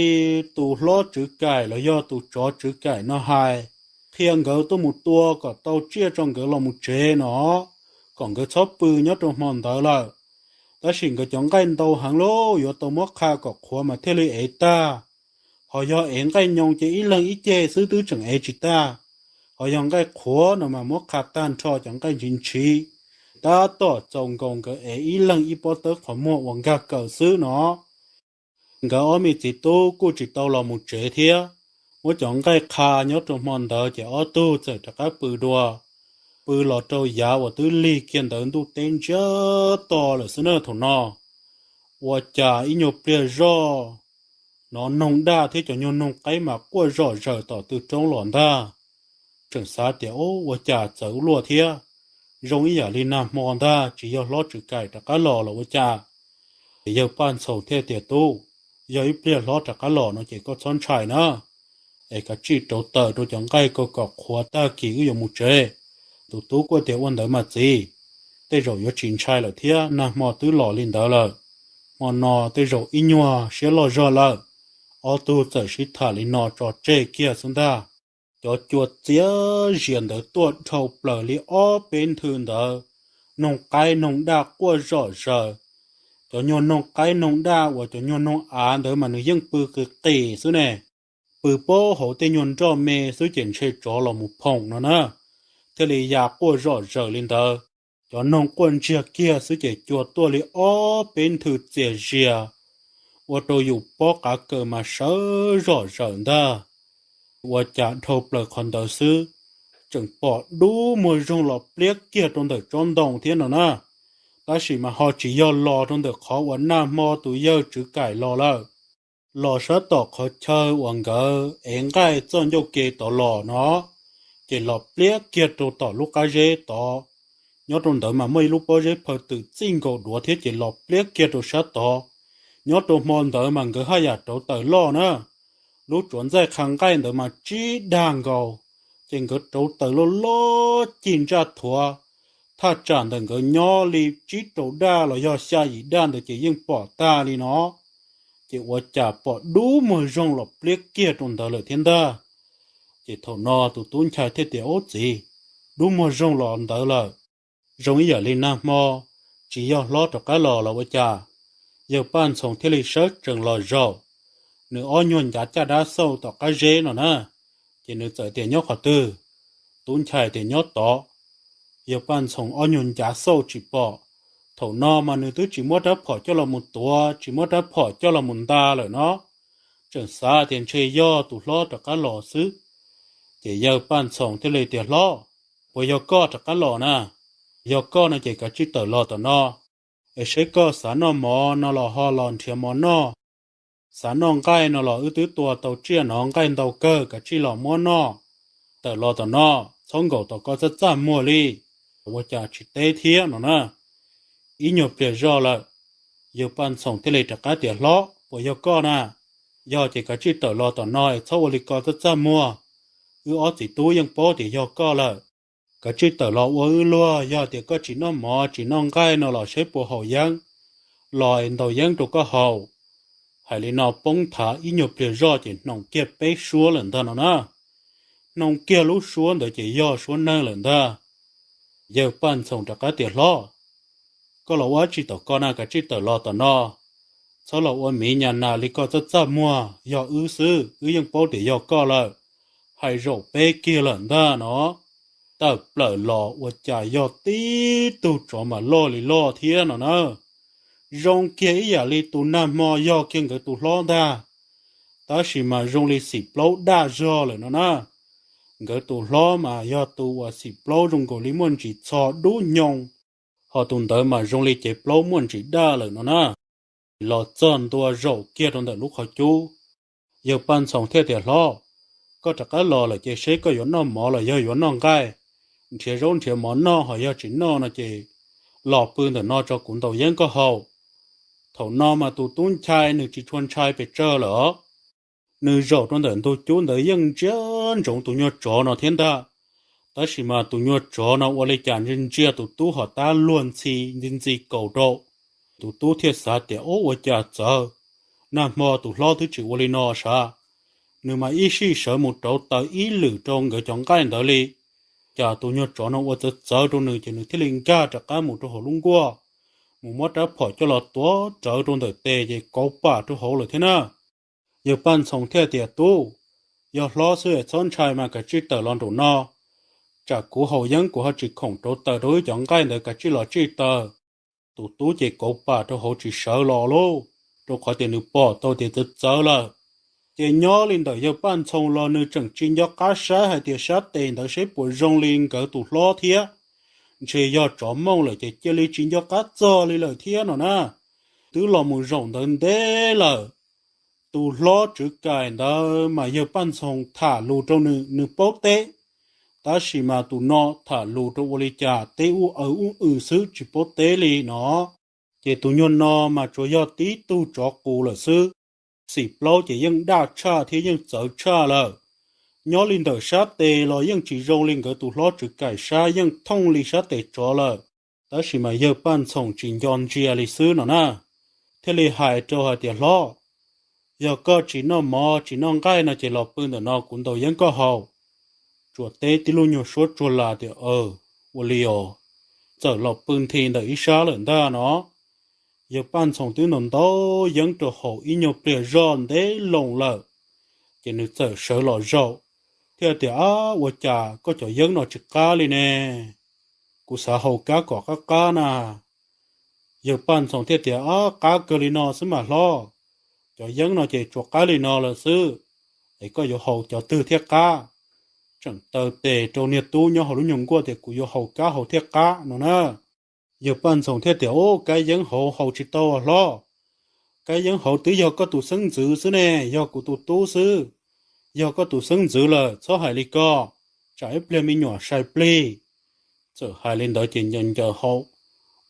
tus hlob Tswv Kaim los yog tus tsov Tswv Kaim no hais, qhia nkawd tuaj mus tua kom tau tsiaj tso nkawd los mus tsev no, kom nkawd txhob pw nyob rau hmo ntawd lawm. Tab sis nkawd cov nqaij ntau heev lauj, yuav tau muab qha kom qhuav mas thiaj li ev tag. Ho yog ev nqaij nyo ces ib leeg ib ceg xwb twb tseem ev tsis tag. Ho yog nqaij qhuav no mas muab qha tag nrho cov nqaij ntshiv ntshiv, tab tom txaus nkaus nkawd ev ib leeg ib pob tawb qhov muag uas nkag kaws xwb no. Nkawd ob me txiv tub kuj tsis tau los mus tsev thiab, muab cov nqaij qha nyob rau hmo ntawd ces ob tug txawm rov qab pw dua. Pw los rau yav uas twb lig kiag ntawd ntuj teb ntsiag to lawm xwb na thaum no. Ua cas ib nyuag pliag zoj, hnov noog daj thiab cov nyuag noog qaib mas quaj zom zaws tom tw roob los ntag. Tseem xav tias, Ub, ua cas txawv ua luaj thiab, zoo ib yam li nag hmo ntag, tsis yog hlob Tswv Kaim rov qab los los ua cas? Ces yawg Paj Ntxhoos thiaj tias, Tub, yog ib pliag hlob rov qab los no ces koj txhob ntshai na, es kav tsij rauv taws rau cov nqaij ko kom qhuav tag kis wb yuav mus tsev. Tus tub kuj tias, Ua ntawd mas txiv, tej zaum yuav tsis ntshai lawm thiab, nag hmo twb los li ntawd lawm, hmo no tej zaum ib nyuag siab loj zog lawm. Ob tug txawm sib tham li no tso tseg kiag xwb ntag. Cov cua txias zias ntawd tuaj dhau plaws li ob peb nthwv ntawd, noog qaib noog daj quaj zom zaws. Cov nyuag noog qaib noog daj uas cov nyuag noog av ntawd mas nws yeej pw qis qis xwb ne, pw paub hauv tej nyuag nroj me xwb ces ntshe tsov los mus phoom no na, thiaj li ya quaj zom zaws li ntawd. Cov noog quaj ntsiag kiag xwb ces cua tuaj li ob peb nthwv txias zias, ua rau yus pob qav kaws mas sawv zom zaws ntag. Ua cas dhau plaws qhov ntawd xwb, tseem pom dub muag zoog los pliab kiag rau ntawm tsob ntoo thiab no na. Tab sis mas ho tsis yog los rau ntawm qhov uas nag hmo tus yawg Tswv Kaim los lawm, los sab tom qhov chaw uas nkawd ev nqaij txoj ncauj ke tod los no, ces los pliab kiag rau tom lub qab zeb tod. Nyob rau ntawd mas muaj ib lub pob zeb phaw twm txij nkaus duav thiab ces los pliab kiag rau sab tod. Nyob rau hmo ntawd mas nkawd haj yam rauv taws loj na, lub tsuav ntxaij qha nqaij ntawd mas tsib dag nkaus, ces nkawd rauv taws loj loj cig ntsaj thuav, thaj tsam ntawm nkawd nyob li tsib rau daj los yog xya yim daj ntawd ces yeej pom tag li no. Ces ua cas pom dub muag zoog los pliab kiag rau ntawd lawm thiab ntag. Ces thaum no tus tub nchai thiaj tias, Ub txiv, dub muag zoog los ntawd lawm, zoo ib yam li nag hmo, tsis yog hlob rov qab los los ua cas? Yawg Paj Ntxhoos thiaj li sawv tsees los zaum, nws ob nyuag ncav caj dab xauj tom qab zeb no na, ces nws txawm tias, Nyob qhov twg? Tub nchai tias, Nyob tod. Yawg Paj Ntxhoos ob nyuag ncav xauj tsis pom. Thaum no mas nws twb tsis muab rab phom coj los mus tuav, tsis muab rab phom coj los mus nta lawm no, tseem xav tias ntshe yog tus hlob rov qab los xwb. Ces yawg Paj Ntxhoos thiaj li tias, Hlob, puas yog koj rov qab los na? Yog koj no ces kav tsij tawm los tom no. Es seb koj xav noj mov no los ho los nrhiav mov noj, xav noj nqaij no los wb twb tua tau tsiaj no nqaij ntau kawg, kav tsij los muab noj. Tawm los tom no, txhob nkaum tom koj txaj txaj muag li. Ua cas tsis teb thiab no na. Ib nyuag pliag zoj lawm, yawg Paj Ntxhoo thiaj li rov qab tias, Hlob, puas yog koj na? Yog ces kav tsij tawm los tom no es txhob ua li ko txaj txaj muag. Wb ob txiv tub yeej paub tias yog koj lawm. Kav tsij tawm los ua wb luag, yog tias koj tsis noj mov tsis noj nqaij no los seb puas haum yeeb, los es ntaus yeeb rau koj haus. Hais li no poob thav ib nyuag pliag zoj ces hnoos kiag peb suab lawm ntag no na. Hnoos kiag lub suab ntawd ces yog suab neeg lawm ntag. Yawg Paj Ntxhoo rov qab tias, Hlob, koj los ua dab tsi tom ko na? Kav tsij tawm los tom no, txhob los ua miv nyas nas li koj txaj txaj muag, yog wb xwb, wb yeej paub tias yog koj lawm. Hais zaum peb kiag lawm ntag no. Tawm plaws los ua cas yog tib tug tsov mas loj li loj thiab no na. Zoo kiag ib yam li tus nag hmo yog kiag nkawd tus hlob ntag, tab sis mas zoo li xim plaub daj zog lawm no na. Nkawd tus hlob mas yog tus uas xim plaub zoo nkaus li muaj ntsis txho dub nyoog, ho tus ntawd mas zoo li cev plaub muaj ntsis daj lawm no na. Los txog ntua zaum kiag rau ntawm lub qhov cub, yawg Paj Ntxhoo thiaj tias, Hlob, koj rov qab los lawm ces seb koj yuav noj mov los yog yuav noj nqaij, nrhiav zaub nrhiav mov noj, ho yog tsis noj no ces los pw ntawm no tso kuv ntaus yeeb koj haus. Thaum no mas tus tub ntshai nws tsis tshua ntshai pes tsawg lawm os. Nws zaum rau ntawm ntug cub ntawd yeej ntsia ntsoov tus nyuag tsov no thiab ntag, tab sis mas tus nyuag tsov no ua li cas ntsia ntsia tus tub ho tab luag ntxhi ntxi ntxi kaus rau. Tus tub thiaj xav tias, Ub, ua cas txawv, nag hmo tus hlob twb tsis ua li no sav. Nws mas ib sij sawv mus rauv taws ib lwm rau nkawd cov nqaij ntawd li, cas tus nyuag tsov no ua txawv txawv rau nws ces nws thiaj li nkag rov qab mus rau hauv lub nkuaj, mus muab rab phom coj los tuav rawv rau ntawm tes ces kauv pam rau hauv lawm thiab na. Yawg Paj Ntxhoo thiaj tias, Tub, yog hlob xwb es txhob ntshai mas kav tsij tawm los nraum no, tsam kuv haus yeeb kuv ho tsis khoom rauv taws rau wb cov nqaij ntawd, kav tsij los tsij taws. Tus tub ces kauv pam rau hauv tsis sawv los lauj, rau qhov tias nws pom tau tias txawv txawv lawm. Ces nyob li ntawm yawg Paj Ntxhoo los nws tseem tsis nco qab saib hais tias sab tes ntawd seb puas zoo li nkawd tus hlob thiab. Ntshe yog tsov mooj lawm ces cia li tsis nco qab txog li lawm thiab no na. Twb los mus zaum ntawd ntev lawm, tus hlob Tswv Kaim ntawd mas yawg Paj Ntxhoo tham lus rau nws, nws paub teb, tab sis mas tus no tham lus rau ua li cas teb ub aw ub aw xwb tsis paub teb li no. Ces tus nyuag no mas tsuas yog tib tug tsov qus lawm xwb, xim plaub ces yeej daj tshaj thiab yeej txawv tshaj lawm. Nyob li ntawm sab tes los yeej tsis zoo li nkawd tus hlob Tswv Kaim sab, yeej thooj li sab tes tsov lawm. Tab sis mas yawg Paj Ntxhoo tsis nco ntsia li xwb no na, thiaj li hais rau hais tias, Hlob, yog koj tsis noj mov tsis noj nqaij no ces los pw ntawm no kuv ntaus yeeb koj haus. Tsuas teb tib lub nyuag suab tsuag las tias, Aw, ua li os. Txawm los pw nthi ntawm ib sab lawm ntag no. Yawg Paj Ntxhoo twb ntaus ntaus yeeb rau haus ib nyuag pliag zoj ntev loo lawm, ces nws txawm sawv los zaum, thiaj tias, Ab, ua cas koj cov yeeb no tsis qab li ne? Kuv xav haus kab kom qab qab na. Yawg Paj Ntxhoo thiaj tias, Ab, qab kawg li no xwb mas hlob, cov yeeb no ces tsuas qab li no lawm xwb, es koj yuav haus cov twg thiaj qab? Tseem taw tes rau niag tub nyob hauv lub nyuag nkuaj tias, Kuv yuav haus kab hauv thiaj qab no na. Yawg Paj Ntxhoo thiaj tias, Ub, kab yeeb hauv haus tsis tau hlob. Kab yeeb hauv twb yog koj tus xeeb ntxwv xwb ne, yog kuv tus tub xwb. Yog koj tus xeeb ntxwv lawm txhob hais li ko, tsam ib pliag me nyuam sai plig. Txawm hais li ntawd ces ncaws ncaws haus,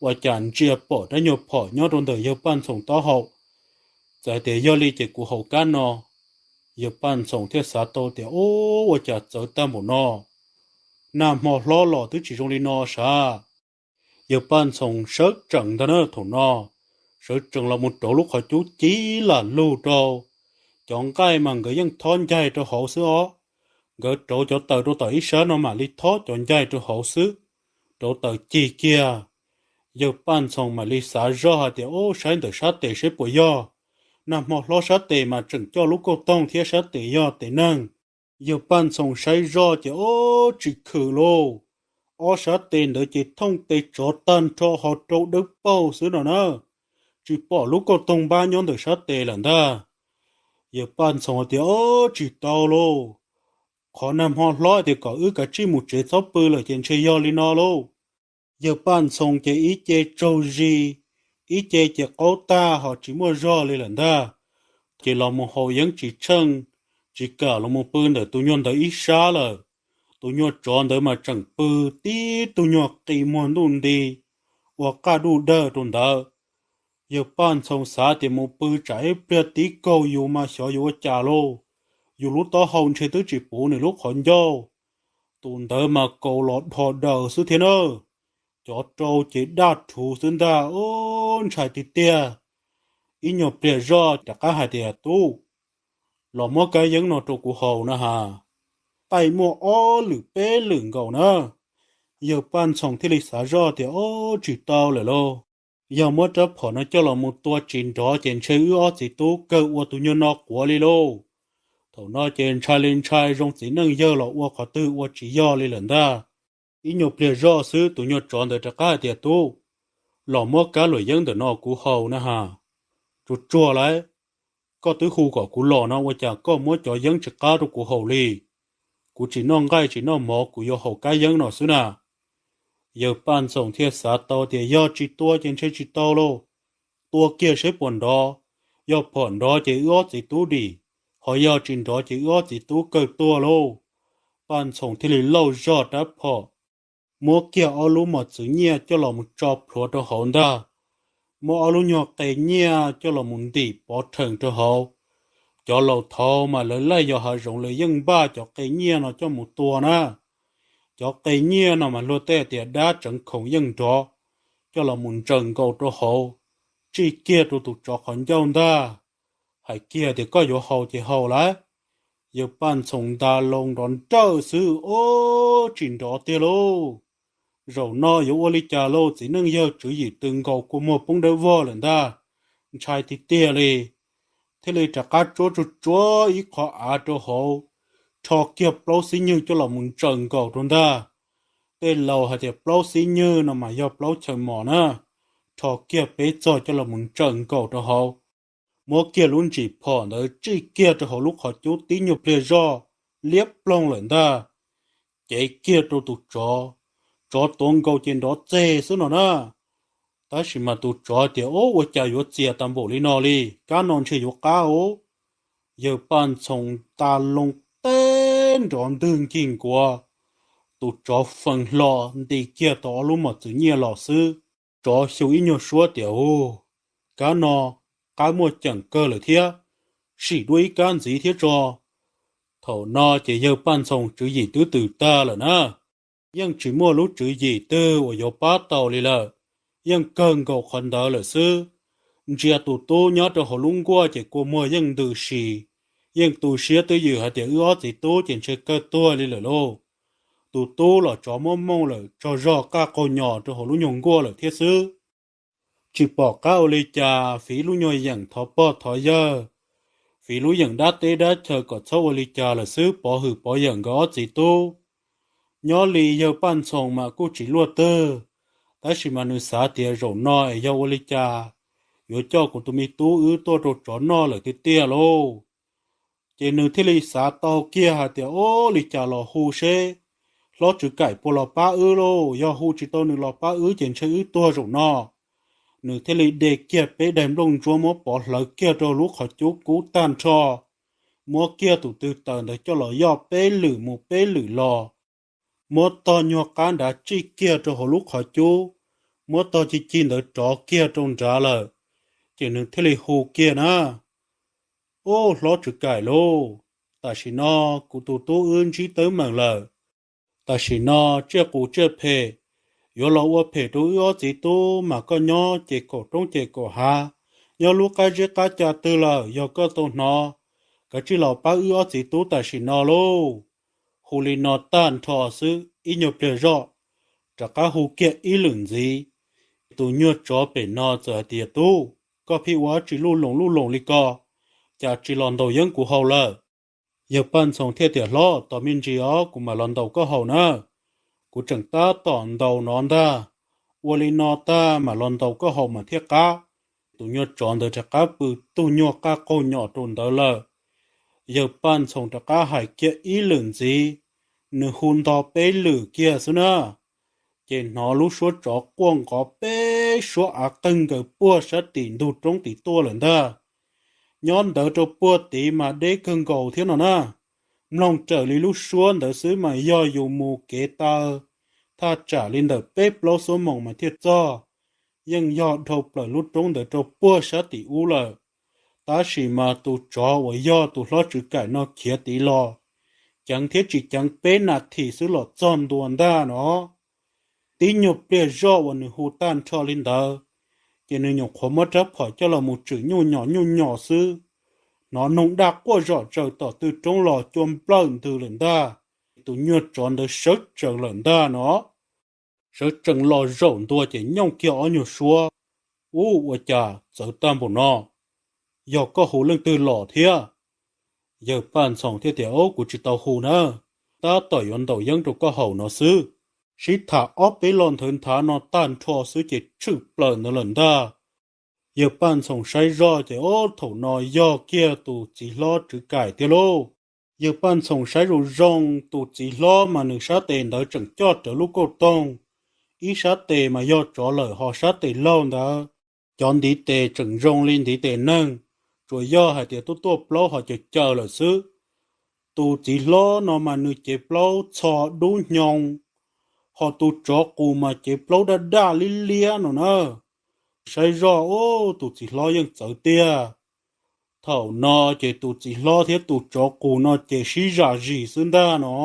ua cas ntsia pom rab nyuag phom nyob rau ntawm yawg Paj Ntxhoo taub hau. Txawm tias yog li ces kuv haus kab no. Yawg Paj Ntxhoo thiaj xav tau tias, Ub, ua cas txawv tag npaum no, nag hmo hlob los twb tsis zoo li no sav. Yawg Paj Ntxhoo sawv tsees ntag na thaum no, sawv tsees los mus rauv lub qhov cub cib lam lug rau. Cov nqaij mas nkawd yeej thob ncaig rau hauv xwb os. Nkawd rauv cov taws rau tom ib sab no mam li thob cov ncaig rau hauv xwb, rauv taws cig kiag. Yawg Paj Ntxhoo mam li xav zoj hais tias, Ub, saib ntawm sab tes saib puas yog. Nag hmo hlob sab tes mas tseem coj lub kauj toog thiab sab tes yog tes neeg. Yawg Paj Ntxhoo saib zoj ces, Ub, tsis khwm lauj. Ob sab tes ntawd ces thooj tes tsov tag nrho ho rau dawb paug xwb no na. Tsis pom lub kauj toog npab nyob ntawm sab tes lawm ntag. Yawg Paj Ntxhoo tias, Ub, tsis tau lauj. Qhov nag hmo hlob tias kom wb kav tsij mus tsev txhob pw lawm ces ntshe yog li no lauj. Yawg Paj Ntxhoo ces ib ce tsaug zis, ib ce ces qaub tag ho tsis muaj zog li lawm ntag. Ces los mus haus yeeb tsis tsheej, tsis kam los mus pw ntawm tus nyuag ntawd ib sab lawm. Tus nyuag tsov ntawd mas tseem pw tib tug nyuag qi muag ntuj nti ua qaj duj dawg rau ntawd. Yawg Paj Ntxhoo xav tias mus pw tsam ib pliag tib kaug yus mas xyov yuav ua cas lauj, yus lub taub hau ntshe twb tsis puv nws lub qhov ncauj. Tus ntawd mas kaus los dhos daws xwb thiab na, cov rau ces daj rhuv xwb ntag, ub, ntshai tiag tiag. Ib nyuag pliag zoj rov qab hais tias, Tub, los muab kab yeeb no rau kuv haus na has. Taij muaj ob lwm peb lwm nkaus na. Yawg Paj Ntxhoo thiaj li xav zoj tias, Ob, tsis tau lawm lauj. Yog muab rab phom no coj los mus tua tsis nrov ces ntshe wb ob txiv tub kawg ua tus nyuag no quav li lauj. Thaum no ces ntshai li ntshai, zoo txiv neej yawg los ua qhov twg ua tsis yog li lawm ntag. Ib nyuag pliag zoj xwb tus nyuag tsov ntawd rov qab hais tias, Tub, los muab kab luam yeeb ntawm no kuv haus na has. Tsuag tsuag lauj, koj twb hu kom kuv los no ua cas koj muab cov yeeb tsis qab rau kuv haus li? Kuv tsis noj nqaij tsis noj mov, kuv yuav haus kab yeeb no xwb na. Yawg Paj Ntxhoo thiaj xav tau tias yog tsis tua ces ntshe tsis tau lauj, tua kiag seb puas nrov. Yog phom nrov ces wb ob txiv tub dim, ho yog tsis nrov ces wb ob txiv tub kawg tuag lauj. Paj Ntxhoo thiaj li lauj zog rab phom, muab kiag ob lub mos txwv nyiaj coj los mus tso plhuav rau hauv ntag, muab ob lub nyuag qe nyiaj coj los mus ntim pov rhees rau hauv. Cov laus thaud mas lawv laij yos hav zoov lawv yeej npaj cov qe nyiaj no coj mus tua na. Cov qe nyiaj no mas luag tej tias dab tseev khoom yeej nrov, coj los mus ntsaws nkaus rau hauv, tsij kiag rau tus tsov qhov ncauj ntag. Hais kiag tias koj yuav haus ces haus lauj. Yawg Paj Ntxhoo nta loo nrov nrawj xwb, ob, tsis nrov tiag lauj. Zaum no yuav ua li cas lauj, txiv neej yawg tswv yim tws nkaus kua muag poob dawb vog lawm ntag, ntshai tiag tiag li. Thiaj li rov qab tsuab tsuag tsuab ib qho av rau hauv, rho kiag plaub xib nywg coj los mus ntsaws nkaus rau ntag. Tej laus hais tias plaub xib nywg no mas yog plaub chaw mos na, rho kiag peb txog coj los mus ntsaws nkaus rau hauv. Muab kiag lub ntsis phom ntawd tsij kiag rau hauv lub qhov cub, tib nyuag pliag zoj liab ploog lawm ntag, cev kiag rau tus tsov. Tsov tuav nkaus ces nrov txeg xwb no na. Tab sis mas tus tsov tias, Ob, ua cas yuav txias tas npaum li no li, kab no ntshe yuav qab os. Yawg Paj Ntxhoo ta loo teb nrov ntwg nkig nkuav, tus tsov fees hlo nti kiag tau ob lub mos txwv nyiaj los xwb. Tsov xyu ib nyuag suab tias, Ub, kab no qab muaj ceem kawg lawm thiab, sim dua ib kab ntxiv thiab tso. Thaum no ces yawg Paj Ntxhoo tswv yim twb tws tag lawm na, yeej tsis muaj lub tswv yim twg uas yuav pab tau li lawm, yeej kawg nkaus qhov ntawd lawm xwb. Ntsia tus tub nyob rau hauv lub nkuaj ces kua muag yeej ntws si, yeej tu siab twj ywm hais tias wb ob txiv tub ces ntshe kawg tuag li lawm lauj. Tus tub los tsov muab mooj lawm, tsaug zog qaj qaug nyos rau hauv lub nyuag nkuaj lawm thiab xwb. Tsis pom qab ua li cas, fiv lub nyuag yeem thov pog thov yawg, fiv lub yeem dab teb dab chaw kom txhob ua li cas lawm xwb, pov hwm pov yawm nkawd ob txiv tub. Nyob li yawg Paj Ntxhoo mas kuj tsis luaj twg, tab sis mas nws xav tias zaum no es yog ua li cas yuav coj kuv tus me tub wb tuaj rau tsov noj lawm tiag tiag lauj. Ces nws thiaj li xav tau kiag hais tias, Ob, li cas los hu seb hlob Tswv Kaim puas los pab wb lauj, yog hu tsis tau nws los pab wb ces ntshe wb tuag zaum no. Nws thiaj li de kiag peb daim nplooj ntsuab muab pov hlawv kiag rau lub qhov cub kub tag nrho, muab kiag tus tw taws ntawd coj los yoj peb lwm mus peb lwm los, muab tog nyuag qab nrad tsij kiag rau hauv lub qhov cub, muab tog ci ci ntawd rov kiag rau nrad lawm. Ces nws thiaj li hu kiag na, Ub, hlob Tswv Kaim lauj, tam sim no kuv tus tub wb ntsib teeb meem lawm. Tam sim no tsiaj qus tsiaj phem yuav los ua phem rau wb ob txiv tub, mas koj nyob ces kaum roob ces kaum hav, nyob lub qab zeb qab ca twg lawm, yog koj tau hnov, kav tsij los pab wb ob txiv tub tam sim no lauj. Hu li no tag nrho xwb, ib nyuag pliag zoj rov qab hu kiag ib lwm ntxiv. Tus nyuag tsov pem no txawm hais tias, Tub, koj pheej ua dab tsi luj loos luj loos li ko, cas tsis los ntaus yeeb kuv haus lawm? Yawg Paj Ntxhoo thiaj tias, Hlob, tos me ntsis os, kuv mam los ntaus koj haus na. Kuv tseem tab tom ntaus no ntag, ua li no tag mam los ntaus koj haus mas thiaj qab. Tus nyuag tsov ntawd rov qab pw tug nyuag qaj qaug nyos rau ntawd lawm. Yawg Paj Ntxhoo rov qab hais kiag ib lwm ntxiv, nws hu nto peb lwm kiag xwb na. ces hnov lub suab tsov quaj nqov peb suab av qeeg nkaws puag sab tim ntug roob tid tuaj lawm ntag. Nyob ntawd rau puag tid mas deb kawg nkaus thiab no na. Mloog raws li lub suab ntawd xwb mas yog yus mus kev taw thaj tsam li ntawm peb plaub xuab moos mas thiaj txog. Yeej yog dhau plaws lub roob ntawd rau puag sab tim ub lawm. Tab sis mas tus tsov uas yog tus hlob Tswv Kaim no khiav tid los, ceev thiab tsis ceev peb nas this xwb los txog ntua ntag no. Tib nyuag pliag zoj uas nws hu tag nrho li ntawd, ces nws nyuam qhuav muab rab phom coj los mus tswm nyuj nyos nyuj nyos xwb, hnov noog daj quaj zom zaws tom tw roob los cua nplawm ntws lawm ntag. Tus nyuag tsov ntawd sawv tsees lawm ntag no. Sawv tsees los zaum ntua ces nyooj kiag ob nyuag suab. Ub, ua cas txawv tag npaum no? Yog koj hu leej twg los thiab? Yawg Paj Ntxhoo thiaj tias, Ob, kuv tsis tau hu na, tab tom yuav ntaus yeeb rau koj haus no xwb. Sib tham ob peb lo nthawv nthav no tag nrho xwb ces tshwm plaws ntawd lawm ntag. Yawg Paj Ntxhoo saib zoj ces ob, thaum no yog kiag tus txiv hlob Tswv Kaim tiag lauj. Yawg Paj Ntxhoo saib zoo zoo tus txiv hlob mas nws sab tes ntawd tseem coj rawv lub kauj toog, ib sab tes mas yog tsov lawm ho sab tes laug ntawd, cov ntiv tes tseem zoo li ntiv tes neeg, tsuas yog hais tias tuaj tuaj plaub ho caws caws lawm xwb. Tus txiv hlob no mas nws cev plaub txho dub hnyo, ho tus tsov qus mas cev plaub daj daj liab liab no na. Saib zoj, ub, tus txiv hlob yeej txawv tiag. Thaum no ces tus txiv hlob thiab tus tsov qus no ces sib zam zis xwb ntag no.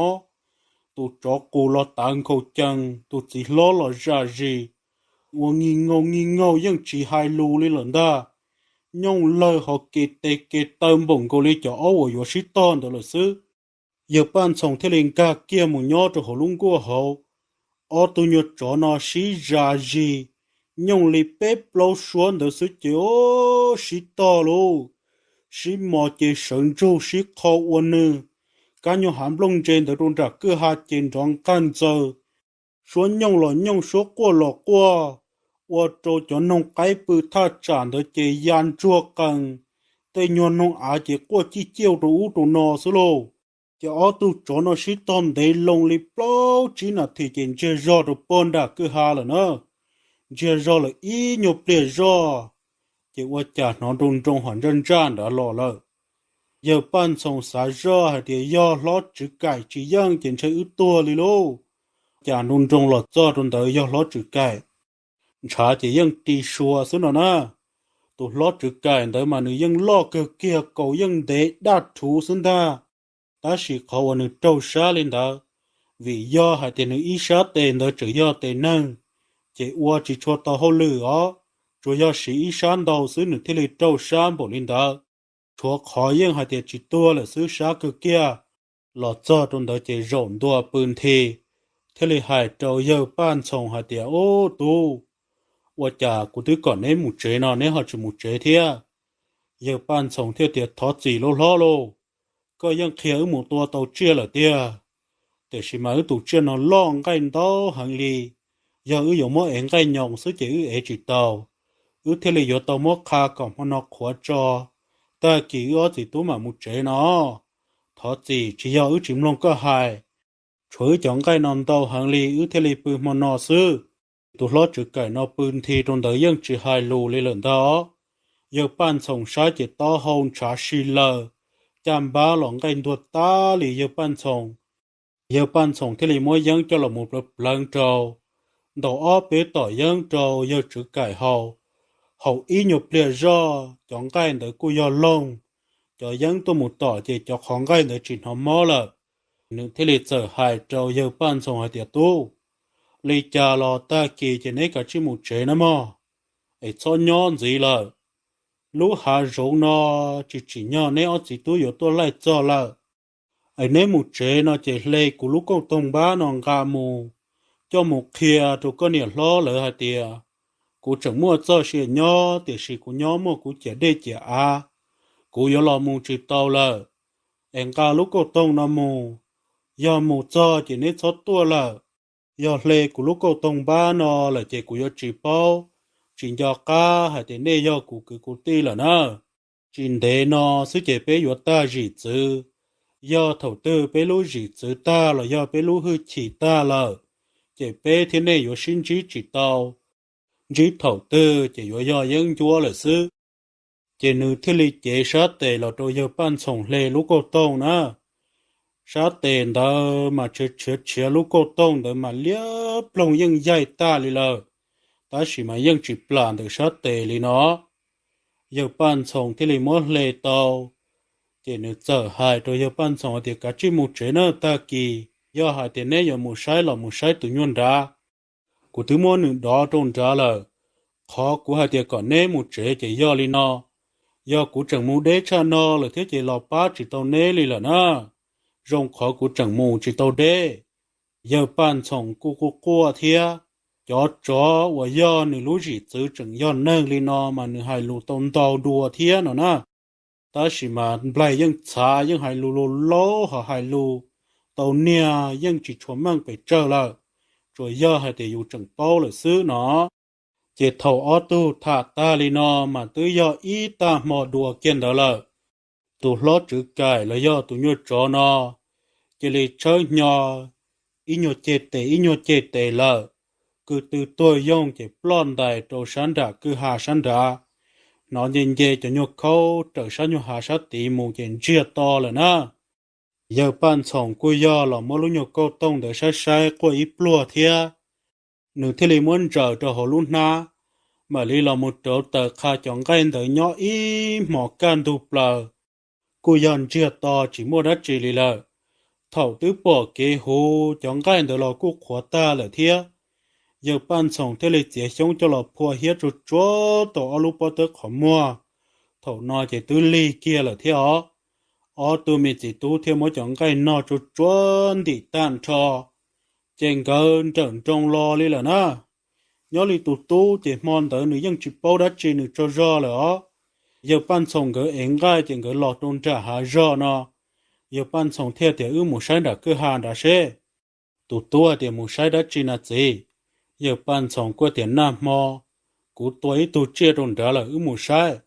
Tus tsov qus los tav nkhaus cees, tus txiv hlob los zam zis, ua nki nkaug nki nkaug yeej tsis hais lus li lawm ntag. Nyooj lawg ho ke tes ke taw npaum nkaus li cov aub uas yuav sib tog ntawd lawm xwb. Yawg Paj Ntxhoo thiaj li nkag kiag mus nyob rau hauv lub nkuaj hauv. Ob tug nyuag tsov no sib zam zis, nyooj li peb plaub suab ntawd xwb ces ob, sib tog lauj, sib mos ces sawv ntsug sib qho ua nws. Kab nyuag hav nplooj ntse ntawd rau nram kwj ha ces nrov nqag ntxaws. Suab nyooj los nyooj, suab quaj los quaj, ua rau cov noog qaib pw thaj tsam ntawd ces ya ntsuag qees, tej nyuag noog av ces quaj cij ciaj rau ub rau no xwb lauj. Ces ob tug tsov no sib tog ntev loo li plaub tsib nas this ces ntsiag zog rau puag nram kwj ha lawm na. Ntsiag zog lawm ib nyuag pliag zoj, ces ua cas hnov nroo nroo hom ntsaj ntsaj nrad los lawm. Yawg Paj Ntxhoo xav zoj hais tias yog hlob Tswv Kaim tsis yeej ces ntshe wb tuag li lauj. Cas nroo nroo los txog rau ntawd yog hlob Tswv Kaim, ntshav ces yeej ri sua xwb no na. Tus hlob Tswv Kaim ntawd mas nws yeej loj kawg kiag, kaus yeej ntev daj rhuv xwb ntag. Tab sis qhov uas nws raug sab li ntawd, vim yog hais tias nws ib sab tes ntawd tseem yog tes neeg, ces ua tsis tshua tau hauj lwm os, tsuas yog siv ib sab ntau xwb nws thiaj li raug sab npaum li ntawd. Tshuav qhov yeej hais tias tsis tuag lawm xwb, sab kawg kiag. Los txog rau ntawd ces zaum ntua pw nthi, thiaj li hais rau yawg Paj Ntxhoo hais tias, Ub tub, ua cas kuv twb kom neb mus tsev no neb ho tsis mus tsev thiab? Yawg Paj Ntxhoo thiaj tias, Thov txim lauj hlob lauj, koj yeej qhia wb mus tua tau tsiaj lawm tiag, tiam sis mas wb tus tsiaj no loj nqaij ntau heev li, yog wb yuav muab ev nqaij nyoos xwb ces wb ev tsis tau. Wb thiaj li yuav tau muab qha kom hmo no qhuav tso, tag kis wb ob txiv tub mam mus tsev no. Thov txim, tsis yog wb tsis mloog koj hais, tshuav wb cov nqaij no ntau heev li wb thiaj li pw hmo no xwb. Tus hlob Tswv Kaim no pw nthi rau ntawd yeej tsis hais lus li lawm ntag. Yawg Paj Ntxhoo saib ces taub hau ntshav si laws, caj npab los nqaij ntuag tag li yawg Paj Ntxhoo. Yawg Paj Ntxhoo thiaj li muab yeeb coj los mus pleev pleev rau, ntaus ob peb tom yeeb rau yawg Tswv Kaim haus. Haus ib nyuag pliag zoj cov nqaij ntawd kuj yog loog, cov yeeb tuaj mus tom ces cov qhov nqaij ntawd tsis hnov mob lawm. Nws thiaj li txawm hais rau yawg Paj Ntxhoo hais tias, Tub, li cas los tag kis ces neb kav tsij mus tsev nawb mog, es txhob nyob ntxiv lawm. Lub hav zoov no tsis tsim nyog neb ob txiv tub yuav tuaj laij txog lawm. Es neb mus tsev no ces hle kuv lub kauj toog npab no nqa mus, coj mus qhia rau koj niam hlob lawv hais tias, kuv tseem muaj txoj sia nyob tiam sis kuv nyob muaj kuv ciam dej ciam av, kuv yuav los mus tsis tau lawm. Es nqa lub kauj toog no mus, yog mus txog ces neb txhob tuaj lawm. Yog hle kuv lub kauj toog npab no lawm ces kuv yuav tsis paub, tsis nco qab hais tias nej yog kuv kwv kuv tij lawm na. Tsis ntev no xwb ces peb yuav tag zim txwv. Yog thaum twg peb lub zim txwv tag los yog peb lub hwj chim tag lawm, ces peb thiab nej yuav sib ntsib tsis tau, ntsib thaum twg ces yuav yog yeeb ncuab lawm xwb. Ces nws thiaj li cev sab tes los rau yawg Paj Ntxhoos hle lub kauj toog na. Sab tes ntawd mas tshiav tshiav tshiav lub kauj toog ntawd mas liab ploog yeej yaig tag li lawm, tab sis mas yeej tsis plam ntawm sab tes li no. Yawg Paj Ntxhoos thiaj li muab hle tau, ces nws txawm hais rau yawg Paj Ntxhoos hais tias, Kav tsij mus tsev na, tag kis yog hais tias neb yuav mus saib los mus saib tus nyuag nrad, kuv twb muab nws dov rau nrad lawm. Qhov kuv hais tias kom neb mus tsev ces yog li no, yog kuv tseem mus deb tshaj no lawm thiab ces los pab tsis tau neb li lawm na. Zoo qhov kuv tseem mus tsis tau deb. Yawg Paj Ntxhoos kuj quaj quaj thiab. Cov tsov uas yog nws lub zim txwv tseem yog neeg li no mas nws hais lus tau ntau dua thiab no na. Tab sis mas nplaig yeej txhav, yeej hais lus laus laus ho hais lus tau niag yeej tsis tshua meej pes tsawg lawm, tsuas yog hais tias yus tseem paub lawm xwb no. Ces thaum ob tug tham tag li no mas twb yog ib tag hmo dua kiag ntawd lawm. Tus hlob Tswv Kaim los yog tus nyuag tsov no cia li tshawb hnyo, ib nyuag ceg tes ib nyuag ceg tes lawm, kwv tw tuag yoog ces ploj ntais rau sab nram kwj ha sab nrad, hnov nce nce cov nyuag khaub raws sab nyuag hav sab tid mus ces ntsiag to lawm na. Yawg Paj Ntxhoos kuj yog los muab lub nyuag kauj tooj ntawd saib saib quaj ib pluag thiab, nws thiaj li muab ntsaws rau hauv lub hnab, mam li los mus rauv taws qha cov nqaij ntawd nyob ib hmos kaj ntug plaws, kuj yog ntsiag to tsis muaj dab tsi li lawm. Thaum twb pom kev huv cov nqaij ntawd los kuj qhuav tag lawm thiab. Yawg Paj Ntxhoos thiaj li txiav xyoob coj los phua hiab tsuag tsuag tau ob lub pob tawb qhov muag. Thaum no ces twb lig kiag lawm thiab os. Ob tug me txiv tub thiaj muab cov nqaij no tsuag tsuag ntim tag nrho, ces nkawd nrawm nroos los li lawm na. Nyob li tus tub ces hmo ntawd nws yeej tsis paub dab tsi nws tsaug zog lawm os. Yawg Paj Ntxhoos nkawd ev nqaij ces nkawd los rau nram hav zog no. Yawg Paj Ntxhoos thiaj tias, Wb mus saib nram kwj ha nrad seb. Tus tub hais tias, Mus saib dab tsi na txiv? Yawg Paj Ntxhoos kuj tias, Nag hmo kuv tua ib tug tsiaj rau nrad lawm, wb mus saib.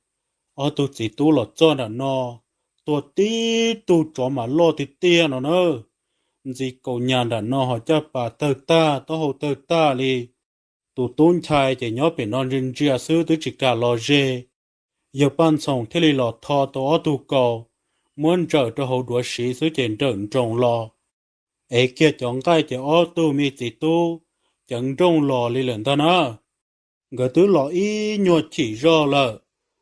Ob tug txiv tub los txog nram no, tua tib tug tsov mas loj tiag tiag no na, ntxi kaus nyas nram no ho caj pas tawg tag taub hau tawg tag li. Tus tub Nchai ces nyob pem no ntsia ntsia xwb twb tsis kam los ze. Yawg Paj Ntxhoos thiaj li los tho tau ob tug kaus, muab ntsaws rau hauv duav siv xwb ces nrawm nroos los. Ev kiag cov nqaij ces ob tug me txiv tub ceev nrooj los li lawm ntag na. Nkawd twb los ib nyuag chim zog lawm,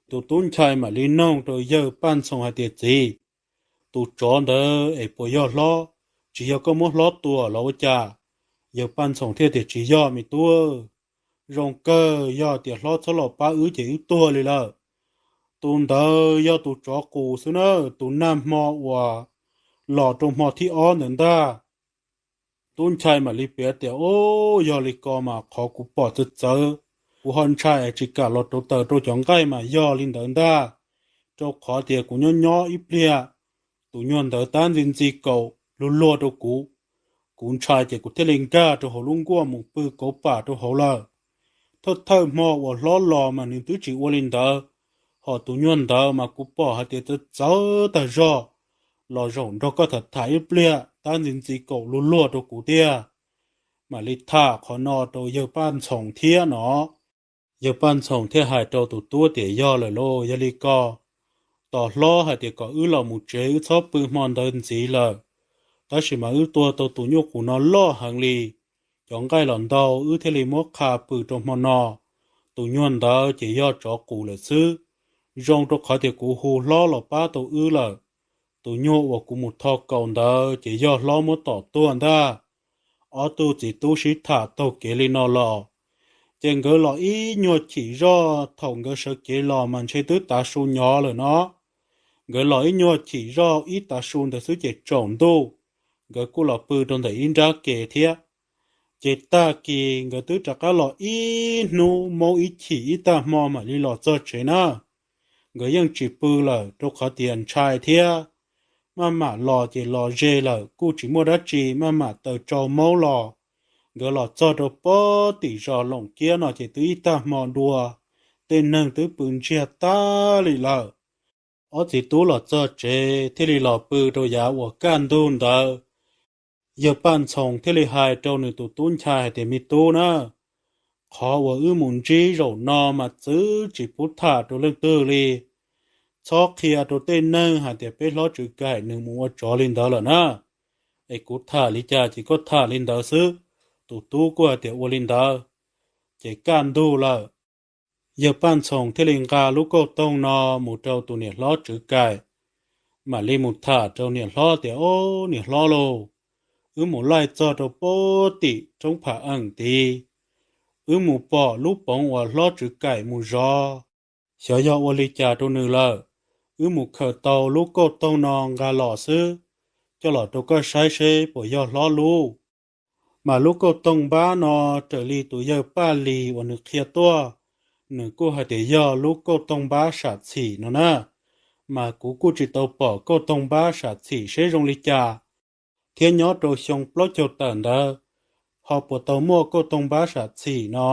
tus tub Nchai mam li noog rau yawg Paj Ntxhoos hais tias, Txiv, tus tsov ntawd es puas yog hlob, tsis yog koj muab hlob tua los ua cas? Yawg Paj Ntxhoos thiaj tias, Tsis yog me tub, zoo kawg yog tias hlob txhob los pab wb ces wb tuag li lawm. Tus ntawd yog tus tsov qus xwb na, tus nag hmo uas los rau hmo thib ob ntawd ntag. Tub Nchai mam li piav tias, Ub, yog li ko mas qhov kuv pom txawv txawv, kuv ho ntshai tsis kam los rauv taws rau cov nqaij mas yog li ntawd ntag. Rau qhov tias kuv nyob nyob ib pliag, tus nyuag ntawd tab ntxi ntxi kaus luag luag rau kuv, kuv ntshai ces kuv thiaj li nkag rau hauv lub nkuaj mus pw kauv pam rau hauv lawm. Thawj thawj hmo uas hlob los mas nws twb tsis ua li ntawd, ho tus nyuag ntawd mas kuv pom hais tias txawv txawv tag zog, los zaum nrog koj tham tham ib pliag tab ntxi ntxi kaus luag luag rau kuv tiag. Mam li tham qhov no rau yawg Paj Ntxhoos thiab no. Yawg Paj Ntxhoos thiaj hais rau tus tub tias, Yog lawm lauj, yog li ko, tos hlob hais tias kom wb los mus tsev wb txhob pw hmo ntawd ntxiv lawm. Tab sis mas wb tua tau tus nyuj qus no loj heev li, cov nqaij los ntau wb thiaj li muab qha pw rau hmo no. Tus nyuag ntawd ces yog tsov qus lawm xwb. Zoo rau qhov tias kuv hu hlob los pab tau wb lawm. Tus nyuag uas kuv mus tho kaus ntawd ces yog hlob muab tom tuag ntag. Ob tug txiv tub sib tham taug kev li no los, ces nkawd los ib nyuag chim zog, thaum nkawd sawv kev los mas ntshe twb tav su nyov lawm no. Nkawd los ib nyuag chim zog ib tav su ntawd xwb ces tsaus ntuj, nkawd kuj los pw rau ntawm ib nrab ke thiab. Ces tag kis nkawd twb rov qab los ib hnub, maub ib chim ib tag hmo mam li los txog tsev na. Nkawd yeej tsis pw lawm rau qhov tias ntshai thiab. Maj mam los ces los ze lawm kuj tsis muaj dab tsi, maj mam taws tsau maub los. Nkawd los txog rau pob tim zos Loos Kiab no ces twb ib tag hmo dua, tej neeg twb pw ntsiag tag li lawm. Ob txiv tub los txog tsev thiaj li los pw rau yav uas kaj ntug ntawd. Yawg Paj Ntxhoo thiaj li hais rau nws tus tub ntxhais hais tias, Me tub na, qhov uas wb mus ntsib zaum no mas txwv tsis pub tham rau leej twg li. Txhob qhia rau tej neeg hais tias peb hlob Tswv Kaim nws mus ua tsov li ntawd lawm na. Es kuv tham li cas ces koj tham li ntawd xwb. Tus tub kuj hais tias ua li ntawd. Ces kaj ntug lawm, yawg Paj Ntxhoo thiaj li nqa lub kauj toog no mus rau tus niam hlob Tswv Kaim, mam li mus tham rau niam hlob tias, Ob, niam hlob lauj, wb mus laij txog rau pem tim roob Pham Eem tid, wb mus pom lub poov uas hlob Tswv Kaim mus zov, xyov yog ua li cas rau nws lawm. Wb mus khaws tau lub kauj toog no nqa los xwb, coj los rau koj saib seb puas yog hlob lub. Mas lub kauj toog npab no raws li tus yawg Paj Lis uas nws qhia tuaj, nws kuj hais tias yog lub kauj toog npab sam txhim no na. Mas kuv kuj tsis tau pom kauj toog npab sam txhim seb zoo li cas, thiab nyob rau xyoo plaub caug tawm ntawd ho puas tau muaj kauj toog npab sam txhim no.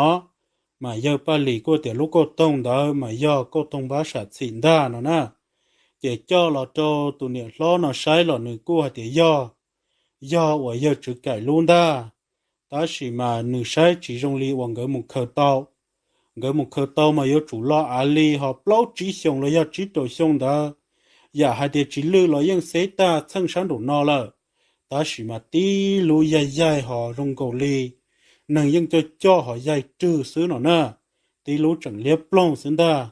Mas yawg Paj Lis kuj tias lub kauj toog ntawd mas yog kauj toog npab sam txhim ntag no na. Ces coj los rau tus niam hlob no saib los nws kuj hais tias yog, yog uas yawg Tswv Kaim lub ntag. Tab sis mas nws saib tsis zoo li uas nkawd mus khaws tau. Nkawd mus khaws tau mas yuav tsum los av li ho plaub tsib xyoos los yog tsib rau xyoo ntawd, yam hais tias tsis lwj los yeej xeb tag txheej sab nraum no lawm. Tab sis mas tib lub yaig yaig ho zoo nkaus li neeg yeej coj coj ho yaig rwg xwb no na, tib lub tseem liab ploog xwb ntag.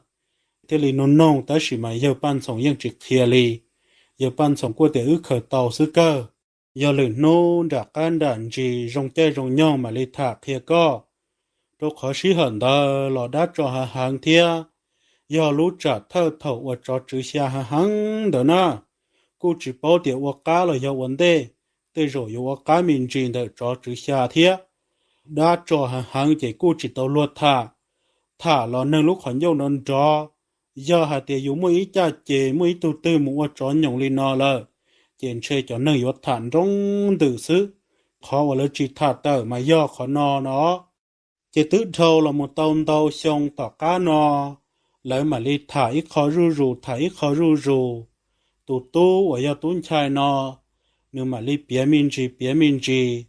Thiaj li noog noog tab sis mas yawg Paj Ntxhoo yeej tsis qhia li. Yawg Paj Ntxhoo kuj tias wb khaws tau xwb kawg, yog lwm hnub nram qab nram ntsis zoo caij zoo nyoog mam li tham qhia koj. Rau qhov sij hawm ntawd los dab tso hav heev thiab, yog lub tsam thawj thaum uas tsov tswv xya hav heev ntawd na, kuj tsis paub tias ua qab los yog ua ntej, tej zaum yuav ua qab me ntsis ntawm tsov tswv xya thiab. Dab tso hav heev ces kuj tsis tau luag tham, tham los neeg lub qhov ncauj nrov nrov. Yog hais tias yus muaj ib caj ces muaj ib tug twg mus ua tsov nyoos li no lawm, ces ntshe cov neeg yuav tham nroo ntws xwb. Qhov uas lawv tsis tham tawm mas yog qhov no no. Ces twb dhau los mus tau ntau xyoo tom qab no, lawv mam li tham ib qho zuj zus tham ib qho zuj zus. Tus tub uas yog tub ntxhais no, nws mam li piav me ntsis piav me ntsis.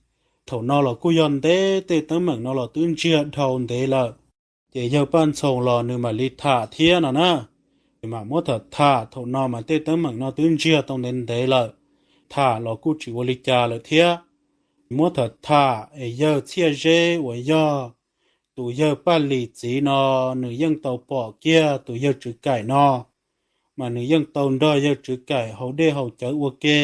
Thaum no los kuj yog ntev tej teeb meem no los twb ntsiag dhau ntev lawm. Ces yawg Paj Ntxhoo los nws mam li tham thiab no na. Ces mam muab tham tham, thaum no mas tej teeb meem no twb ntsiag tau ntev ntev lawm, tham los kuj tsis ua li cas lawm thiab. Muab tham tham es yawg Txhiaj Zeb uas yog tus yawg Paj Lis txiv no, nws yeej tau pom kiag tus yawg Tswv Kaim no, mas nws yeej tau nrog yawg Tswv Kaim haus dej haus cawv ua ke,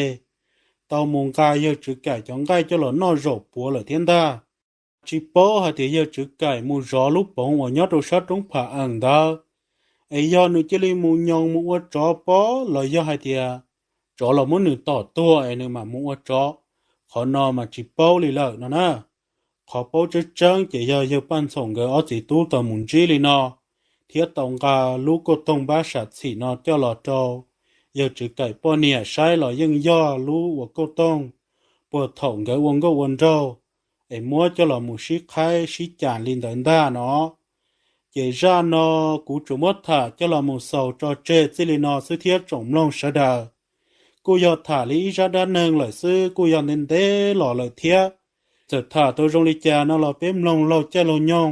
tau mus nqa yawg Tswv Kaim cov nqaij coj los noj zaum puav lawm thiab ntag. Tsis paub hais tias yawg Tswv Kaim mus zov lub poov uas nyob rau sab roob Pham Eem ntawd, es yog nws cia li mus nyoos mus ua tsov pob los yog hais tias tsov los muab nws tom tuag es nws mam mus ua tsov, qhov no mas tsis paub li lawm no na. Qhov paub tseeb tseeb ces yog yawg Paj Ntxhoo nkawd ob txiv tub tau mus ntsib li no, thiab tau nqa lub kauj toog npab sam txhim no coj los rau yawg Tswv Kaim poj niam saib los yeej yog lub uas kauj toog puag thaum nkawd ua nkauj ua nraug, es muab coj los mus sib qhaib sib cas li ntawd ntag no. Ces zaj no kuv tsuas muab tham coj los mus xaus tso tseg txij li no xwb thiab tsoom mloog sawv daws. Kuj yog tham li ib zaj dab neeg lawm xwb, kuj yog ntev ntev los lawm thiab. Txawm tham tau zoo li cas no los peb mloog laug caij laug nyoog,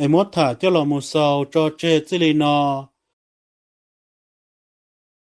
es muab tham coj los mus xaus tso tseg txij li no.